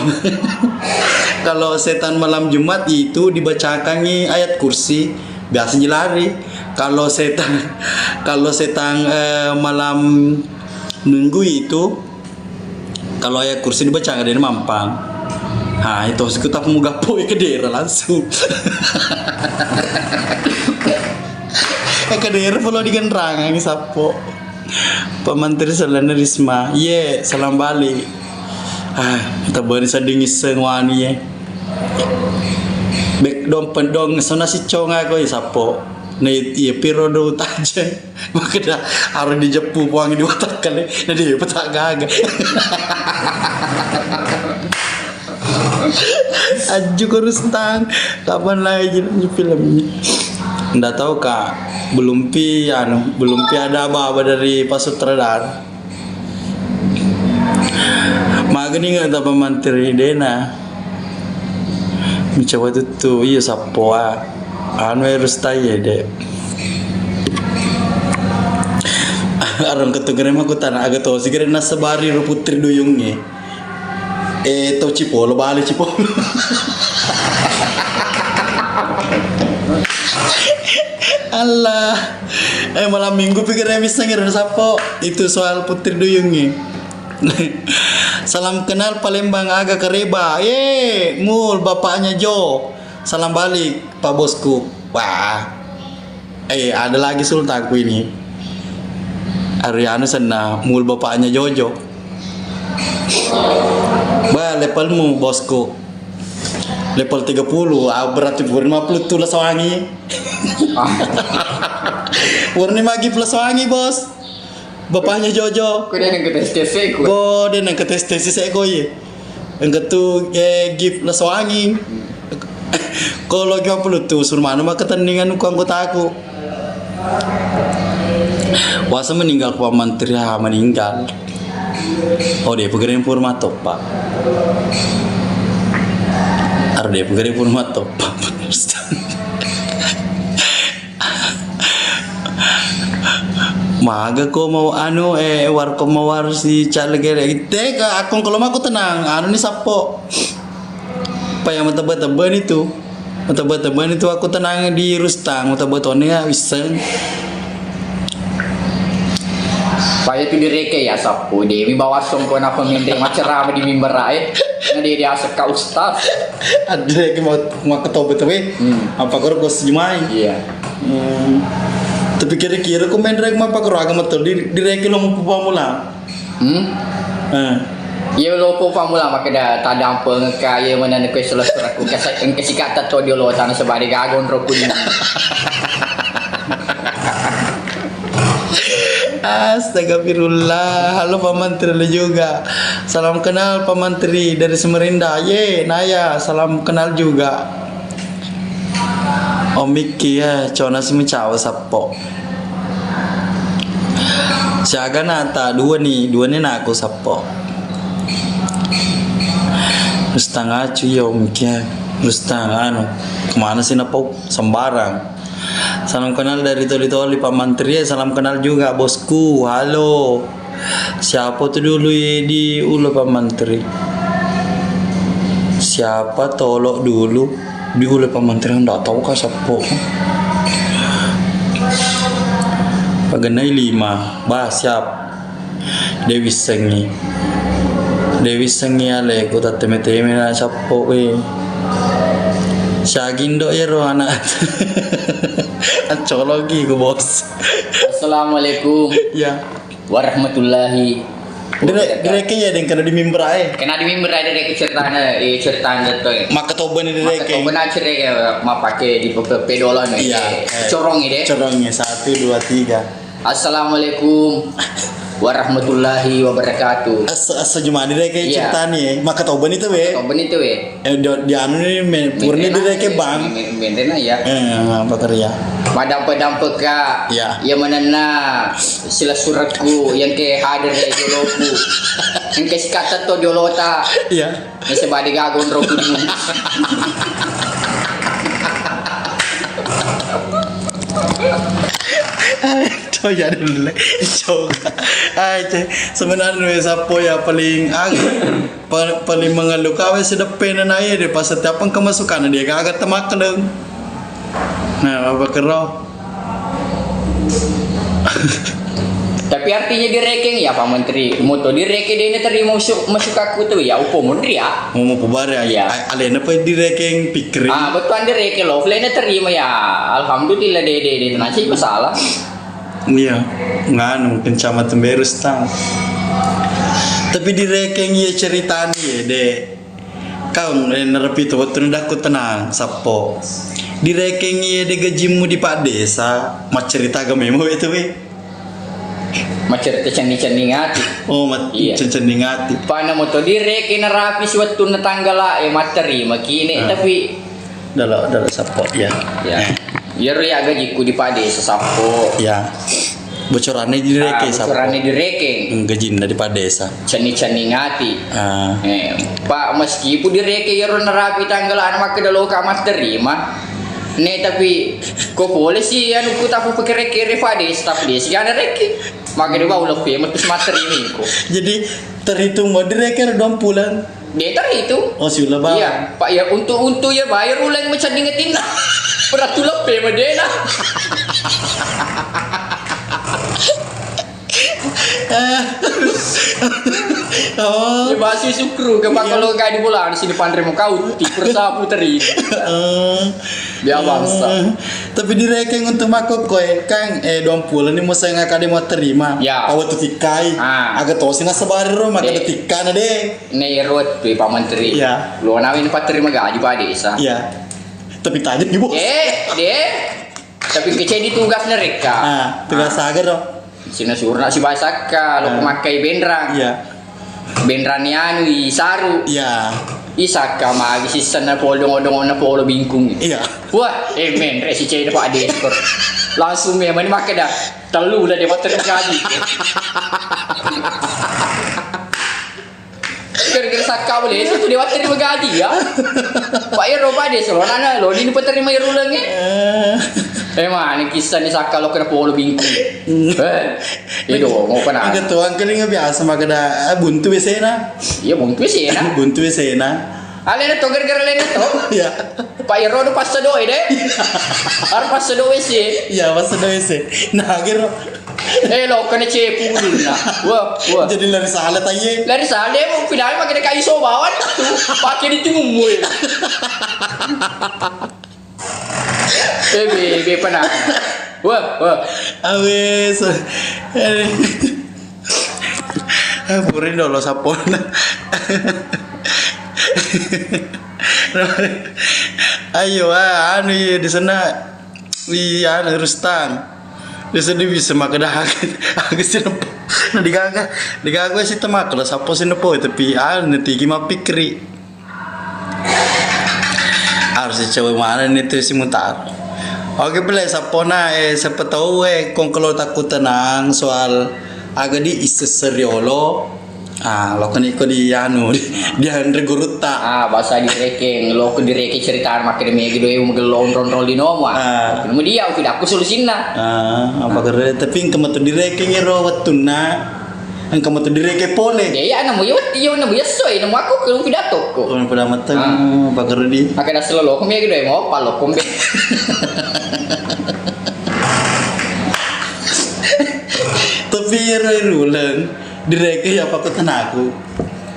kalau setang malam Jumat itu dibacakangi ayat kursi, biasa ji lari. Kalau setang, kalau setang, eh, malam minggu itu, kalau ayat kursi dibaca, nggak ada yang mampang. Ha, itu siku tak mau gapo, eh, kedera langsung. Eh, kedera perlu digenrang, ini sapo. Pak Menteri Selena Risma. Ye, salam balik. Ah, kita beri sedingin sengwani, ye. Bek dong pendong, sona si conga ko, ye, sapo. Nah, iya, piro do tajeng. Makkeda, harus dijeppu puang di otak kali. Nah, dia petak gaga. Aju ko Rustang, kapan lagi film ini? Nda tahu, Kak. Belum pi, anu, belum pi ada aba-aba dari Pak Sutradara. Magani nggak dapat mantri dena. Mencoba tuttu, iya, sappoa. Anu, harus taye, dek. Arung ketu gere mah kutana, aga tosi gere nasabari ro Putri Duyungnge. Eh, to Cipolo, bale Cipolo. Allah. Eh, malam minggu pikirnya bisa ngirim sapo. Itu soal Putri Duyungnge. Salam kenal Palembang, aga kareba. Eh, Mul, bapaknya Jo. Salam balik, Pak Bosku. Wah. Eh, ada lagi sultanku ini. Ariana Senna, Mul bapaknya Jojo. Bah, levelmu, bosku. Level tiga puluh, ah, berarti pura lima puluh tu Lasawangi. Pura lima puluh Lasawangi, bos. Bapaknya Jojo. Ko dia nengka tes-tes seko. Ko dia nengka tes-tes seko, ye. Engka tu, eh, gift Lasawangi. Ko lo gift apa lu tu? Suruh mana maka tandingan ku anggotaku. Wasa meninggal ku Pak Mantri, ah, meninggal. Oh, dia pegering pur matoppa. Ar dia pegering pur matoppa. Maga ko mau anu, eh, warko mawar si caleg gere. Teka akong kalau mako tenang, anu ni sappo. Paya matebba-tebba ni tu. Matebba-tebba ni tu aku tenang di Rustang, matebba tone ya wiseng. Paya tu direke ya sappo, de mi bawa songko napa mende macerama di mimbar ae. Na dia dia seka ustaz. Adre ke mau, mau ketobe tu, weh. Hmm. Apa koro bos jemai? Iya. Hmm. Tapi kira-kira ku main rek mapa koro agama tu di, direke lo mau pamula. Hmm? Eh. Iya lo po pamula makkeda tadampeng ka iya menang ku selesai aku kasih engke sikata to dia lo tanah sebari gagon rokun. Astagfirullah. Halo Pak Mantri, halo juga. Salam kenal Pak Mantri dari Samarinda. Ye, Naya, salam kenal juga. Om Miki ya, cona si mencawa sappo. Siaga nata dua ni, dua ni naku sappo. Rustang acu ya Om Miki ya. Rustang anu, kemana sih napau? Sembarang. Salam kenal dari Toli-Toli, Pak Mantri. Eh, salam kenal juga, bosku. Halo. Siapa tu dulu i-, di Ulu, Pak Mantri? Siapa tolok dulu di Ulu, Pak Mantri? Nggak tahu kah, siapa? Pagennai lima, bah, siap. De' wissengngi. De' wissengngi aleku, tatteme-teme na sappo, we. Siagindo ero anak. Acologi ku, Bos. Assalamualaikum. Ya. Warahmatullahi Dire-, wabarakatuh. Direke ya, deng, kena di mimbar, eh. Kena di mimbar, direke ceritana, eh, ceritana to, eh. Makkatobani direke. Makkatobani direke, mappake di pe-, pe-, pedolon, eh. Iya, eh. Corongi de. Corongi, satu, dua, tiga. Assalamualaikum warahmatullahi wabarakatuh. Asa, asa jumani direke ceritani, eh. Makkatobani tu, we. Makkatobani tu, we. Eh, di, di anu ni, me-, purani direke, Bang. Me-, me-, menrena, ya. Eh, apa kerja? Madampe-dampeka. Ya. Iya manenna silessurekku, yang ke hadir di joloku. Yang ke sikata to jolota. Iya. Yang sebadi gagon rokudmu. Coba jadi dulu. Coba. Ai, cek. Sebenarnya sappo ya paling ag-, Pa-, paling mengeluh kawe sideppena na iye de, pas setiap engka masukanna de gaga temakkeleng. Nah, apa kero? Tapi artinya direkeng ya, Pak Menteri. Moto direkeng de naterima masuk, masuk aku tu ya, upo munri ya. Mau, mau kubare ya. Iya. A-, alena pa direkeng pikri. Ah, betul direkeng lo, alena terima ya. Alhamdulillah de, de, de, tenang sih masalah. Iya, nganu, Kecamatan Berustang. Tapi direkeng iya ceritani ya, de. Kau, eh, narapi tu wettu nadakku tenang, sappo. Direkeng iya de gajimmu di Pak Desa, maccerita aga memo itu, we. Maccerita cenning-cenning ati. Oh, mat-, iya. Cenning-cenning ati. Pana moto direkeng narapi si wettunna tanggala, eh, matterima kine, ah, tapi Dolo, dolo sappo, ya. Ya. Eh. Iyaro ya gajikku di Pak Desa sappo. Ya. Bocoranna direkeng, ah, sappo. Bocoranna direkeng. Hmm, gajinna di Pak Desa. Cenning-cenning ati. Ah. Eh, Pak, meskipun direkeng iyaro narapi tanggalana makkeda loka matterima. Ne, tapi ko pole si anu ku tapu pekere-kere Pak Desa, tapi dia si gana rekeng. Makkeda bau lebbi metus matterima ko. Jadi terhitung mau direkeng dua bulan. De' taritu. Oh, siulle bawang. Iya, Pak, ya, untuk, untuk ya bayar uleng macam ingetinna. Beratu leppe madena. Oh. Ya, masih syukur ke, Pak, iya, kalau gak di bulan sini pandre mau kau ti persapu teri. Eh. Dia bangsa. Eh. Tapi direkeng untuk makkokkoe, kan, eh, dua bulan ni musa ngaka de mau terima. Ya. Awal tu tikai. Ah. Aga tosi nasabari ro, maka de tikkana de. Nei ero wettue, Pak Menteri. Iya. Lo nawi ni patterima gaji Pak Desa. Iya. Tapi tajeng ni, Bos. Eh, de. Tapi kecedi tugas nerekka. Ah, tugas aga ro? Sina surna si basakka, lo, ah, makkai benrang. Iya. Benrang ni anu, i saru. Iya. I sakka magi sissenna polo dongo-dongona polo bingkung. Iya. Wah, eh, menre si cede Pak Desa. Langsung memang ni makkeda, tellu lah de patterima gaji. Gara-gara sakka boleh, itu dia terima gaji ya. Pak Ero, Pak Desa, lo nana, lo ini peterima iruleng, eh. Eh. Eh, mana kisah ni sakka lo kena polo bingkung. Hmm. Eh, itu mau kena. Angka tuang keling biasa makkeda, ah, buntu W C na. Iya, buntu W C na. Buntu W C na. Alena to gara-gara alena to. Iya. Pak Ero do passedo de. Iya. Ar passedo W C. Iya, passedo W C. Nah, akhir Eh, lo kena cepu ulunna. Wah, wah. Jadi lari sala taye. Lari sala, mau pindah pakai kayu so bawang tu. Pakai di tumumul. Eh, be, be, pernah. Wah, wah. Awes. Eh. Ah, purin dolo sapona. Ayo, ah, anu, iya, di sana. Iya, anu, Rustan. Di sana bisa makan dah. Aku sih nempo. Nah, digaga, digaga sih temak kalau sappo sih nempo, tapi, anu, tigi mappikiri. Harus coba mana nih tuh si mutar. Oke, boleh sapona, eh, siapa tahu, eh, kong kalau takut tenang soal aga di issesseriolo. Ah, lokoni ko di anu, di, dianre gurutta. Ah, basa direkeng, loko direkeng cerita makkeda mega doe magello onrong-onrong linomu. Ah. Nemu dia, uki dakku solusinna. Ah, apa kere, tapi engka matu direkeng ero wettunna. Engka matu direkeng pole. Ya, iya, nemu yo, iya, nemu yesso, nemu aku ke uki datokko. Oh, pada mateng, ah, apa kere di? Makkeda selo loko mega doe mau, palo kombe. Iyaro iruleng, direke iya pakkutenaku.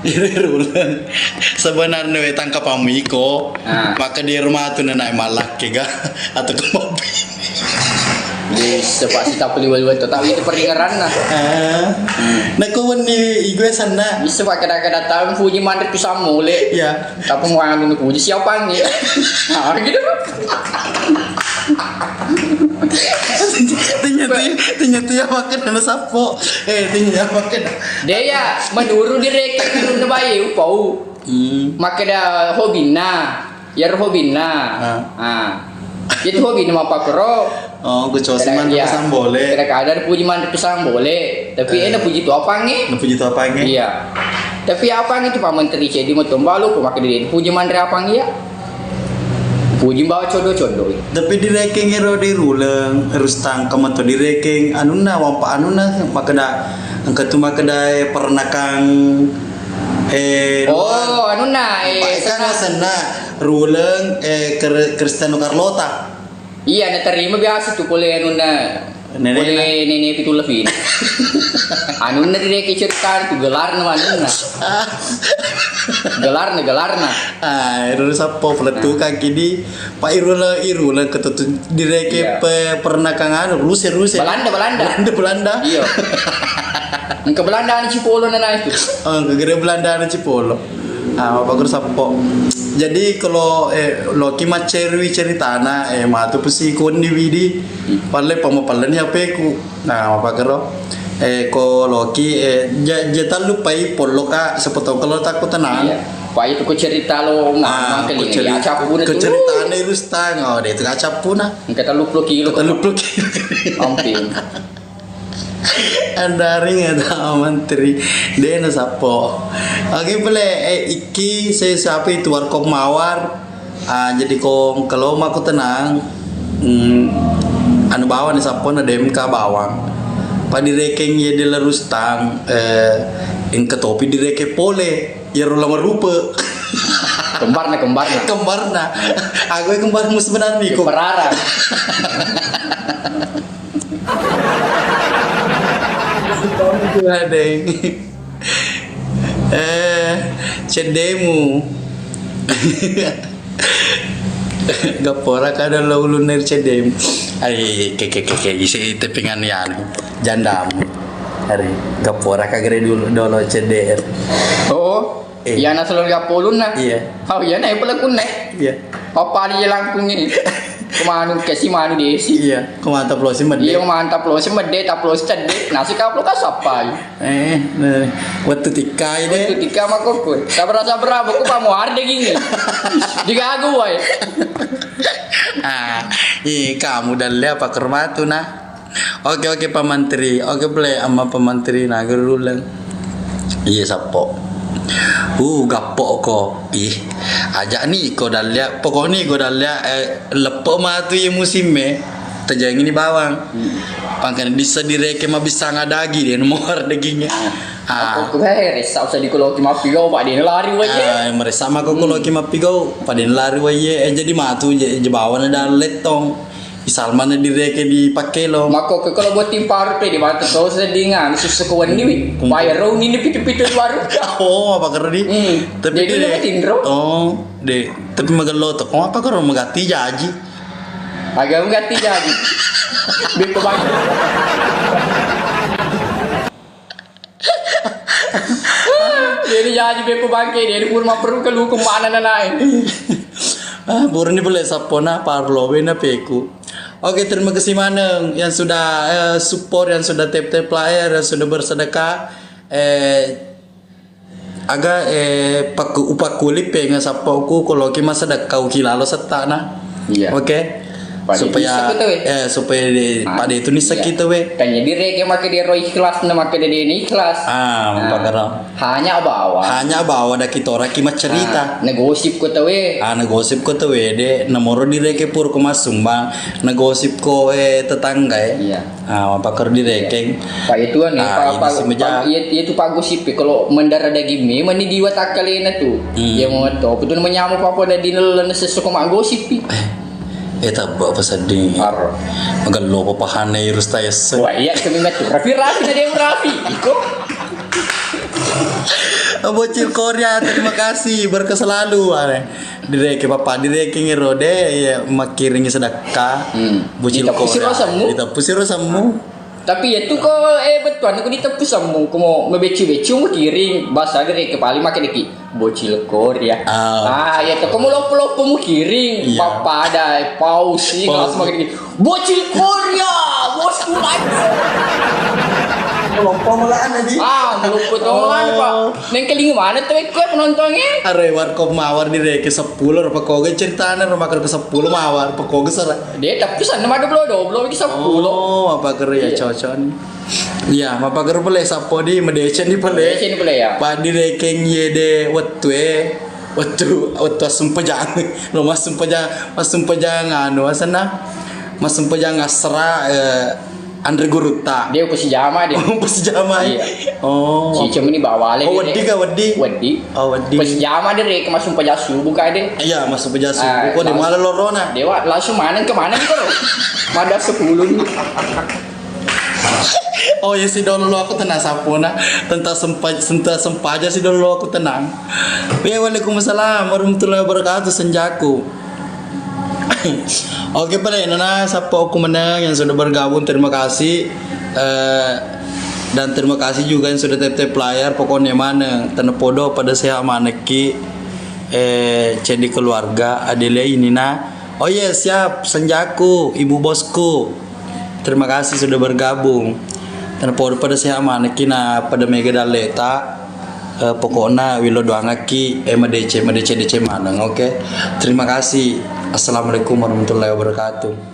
Iyaro iruleng. Sebenarnya we tangkapammu iko. Ah. Maka di rumah tu nena malakkega atau kemabi. Di sepak sita peli wali wali, tapi itu peringaranna. Ah. Hmm. Nako wenni igue sanna. Bisa pak kada-kada tahu puji mandri pisang mule. Iya. Tapi mau anu puji siapa nih? Ah, gitu. Tanya tu, tanya tu ya makan dana sapo. Eh, tanya ya makan. Dia ya menuru direke menuru baye upau. Hmm. Makkeda hobinna, iyaro hobinna. Ah. Ah. Itu hobinna mappakero. Oh, gue coba sih Kada-, mantu iya. Pisang boleh. Kadang-kadang puji mantu pisang boleh, tapi Eh. eh, napuji tu apangnge. Napuji tu apangnge. Iya. Tapi apangnge tu Pak Menteri cedi matombalu ko makkeda puji manre apang iya. Puji bawa codo-codo. Tapi direkeng ero di ruleng, harus tangkap atau direkeng anunna, wampa anunna, makkeda, engka tu makkeda, eh, perenakang, eh, Oh, anunna, eh, Pak Eka senna. Senna, ruleng, eh, Kr-, Cristiano Carlota. Iya, naterima biasa tu pole anunna. Nenekna. Pole nene pitu lebih. Anunna direke cerita tu gelarna anunna. Gelarna, gelarna. Ah, ero sappo peletu Ah. kaki di Pak Irula, Irula ketutu direke Iya. pe-, pernah kang anu, ruse, ruse. Belanda, Belanda. Belanda, Belanda. Iya. Engka Belanda anu Cipolo nana itu. Oh, engka gere Belanda anu Cipolo. Ah, bagus sappo. Jadi kalau, eh, loki maccerwi ceritana, eh, matu pesi konni widi, palle pamo palle ni apeku. Nah, mapakero. Eh, ko loki, eh, ja-, je tallu pai pollo ka, sepotong kalau takut tenang. Iya. Pai tu ko cerita lo, Ah, mangkeling ko ceri-, ya, cappu ko tu. Ceritane Rustang, oh, dia tu ka cappu na. Engka tellu puluh kilo. Tellu puluh kilo. Amping. Andaring eta menteri. Dena sappo. Oke, pele, eh, iki saya siapa itu warkop mawar. Ah, jadi kong kalau mako tenang, mm, anu bawang ni sappo na D M K bawang. Pa direkeng ye di Rustang, eh, engka topi direkeng pole, ye ro lama rupa. Kembarna, kembarna. Kembarna. Aku kembarmu sebenarnya kok. Perara. Adeng. Eh, cedemu. Gappora kada lo ulun nir cedemu. Ai, ke, ke, ke, ke, isi tepingan yanu. Jandamu. Hari, gappora kagere dulu, dolo ceder. Oh, Eh. Iyana selalu gappolunna. Iya. Oh, iyana pelakunna. Iya. Papa dia langkungi. Kemanu kesi manu desi. Iya, kemantap lo si mede. Iya, mantap lo si mede, tap lo si cedde. Nasi kaplo kasappai. Eh, nah, waktu tikai deh. Waktu tika makoko. Sabra-sabra, buku pamu arde gini. Digagu wae. Ah, ih, kamu dalle apa kermatu nah? Oke, oke, Pak Mantri. Oke, pole, amma Pak Mantri, nageruleng. Iya, sappo. Uh, gappo ko. Ih, ajak ni ko dalle. Pokokni ko dalle, eh, leppo matu ye musim e. Tajengi ni bawang. Hmm. Pangkana dissa direke mabissang adagi de, nomor dagingnya. Ah. Ah. Aku, aku, eh, resa usah dikoloki mappigau, Pak, de lari wae. Ah, meresa mako koloki mappigau, Pak, de lari wae. Eh, jadi matu je, je bawana dan lettong. Isalmana direke di pakkelo. Makko ke kalau buat timparu pe di batu kau sedingan susu ko wenni wi. Kum-, kum-, bayar rau nini pitu-pitu di warung. Oh, apa kerdi? Hmm. Tapi jadi dia, lu tinro. Oh, de, tapi magello to. Oh, apa karo magatti jaji? Agak magatti jaji. Beko bang. Jadi jaji beko bangke, dia pur maperru ke lu kemana nanae. Ah, burni bele sapona parlo wena peku. Oke, terima kasih maneng yang sudah, eh, support, yang sudah tap-tap layar, yang sudah bersedekah. Eh, aga, eh, paku, upakuli penga sappoku, kalau ki masa dekau ki lalo settana. Iya. Oke. Pada supaya, bisa kita, weh. Eh, supaya di, ah, pada itu nisa iya. Kita, weh. Kan jadi rege make dia roh ikhlas, na make dia ini ikhlas. Ah, nah, mapakara. Hanya bawa. Hanya bawa da kita orang ki maccerita. Ah, negosip ko tawe. Ah, negosip ko tawe de, namoro direke pur ko masumbang, negosip ko, eh, tetangga, eh. Iya. Ah, mapakara direkeng. Pak itu kan, ah, Pak, ini Pak, si meja. Pak, iya, iya tu Pak gosip, kalau mendara daging mie, meni diwa takkalena tu. Hmm. Iya mau to, betul menyamu papa da dinel sesuko mak gosip. Eh. Eh, tabba apa sedih. Ar. Magello apa pahane irus tayesse. Wah, iya, kami matu. Rafi, Rafi, tadi yang Rafi. Iko. Bocil Korea, terima kasih, berkah selalu, are. Direke papa, direke ngero de, ya, makiringi sedekah. Hmm. Bocil Korea. Diteppusi rosemmu. Diteppusi rosemmu. Tapi ya tu ko, eh, betuan ko diteppu semmu, ko mau mabeccu-beccu mu kiring, bahasa gere kepala make deki. Bocil Korea. Ah, iya tu ko mau loppo-loppo mu kiring, papada, eh, pausi, kelas make deki. Bocil Korea, bosku lagi. Loppo malah di. Ah, loppo to malah, Pak. Neng keling mana tu, eh, ko penontonnya? Are warkop mawar direke seppulo, rupa koga ceritana, rupa ke seppulo mawar, rupa koga sera. De, tapi sana mah doblo-doblo iki seppulo. Oh, apa kere ya cocok. Iya, mapagere pale sappo di, madeceng di pale. Madeceng di pale, ya. Padi rekeng yede wettue, wettu, wettu assempajang. Lo massempajang, massempajang anu asenna. Massempajang asra, eh, anre gurutta. De, upa sijama de. Upa sijama. Iya. Oh. Si cemeni bawale. Oh, weddi ka, weddi? Weddi. Oh, weddi. Upa sijama de, rek, massempajang subuh ka de. Iya, massempajang subuh. Ah, ko de langsung mala lorona. Dewa, langsung maneng ke maneng ko. Mada sepuluh. Oh ya, si dolo aku tenang sapona. Tentang sempa-, tentang sempaja si dolo aku tenang. Ya, waalaikumsalam warahmatullahi wabarakatuh, senjaku. Oke, pale nana, sapa aku menang yang sudah bergabung, terima kasih. Eh, dan terima kasih juga yang sudah tap-tap layar. Pokoknya mana, tenang podo pada sehat maneki. Eh, jadi keluarga, adele ini nah. Oh iya, siap, senjaku, ibu bosku. Terima kasih sudah bergabung. Tenang podo pada sehat maneki na pada mega dalleta. Eh, pokokna wilo doangaki, eh, madeceng, madeceng-deceng maneng, oke? Terima kasih. Assalamualaikum warahmatullahi wabarakatuh.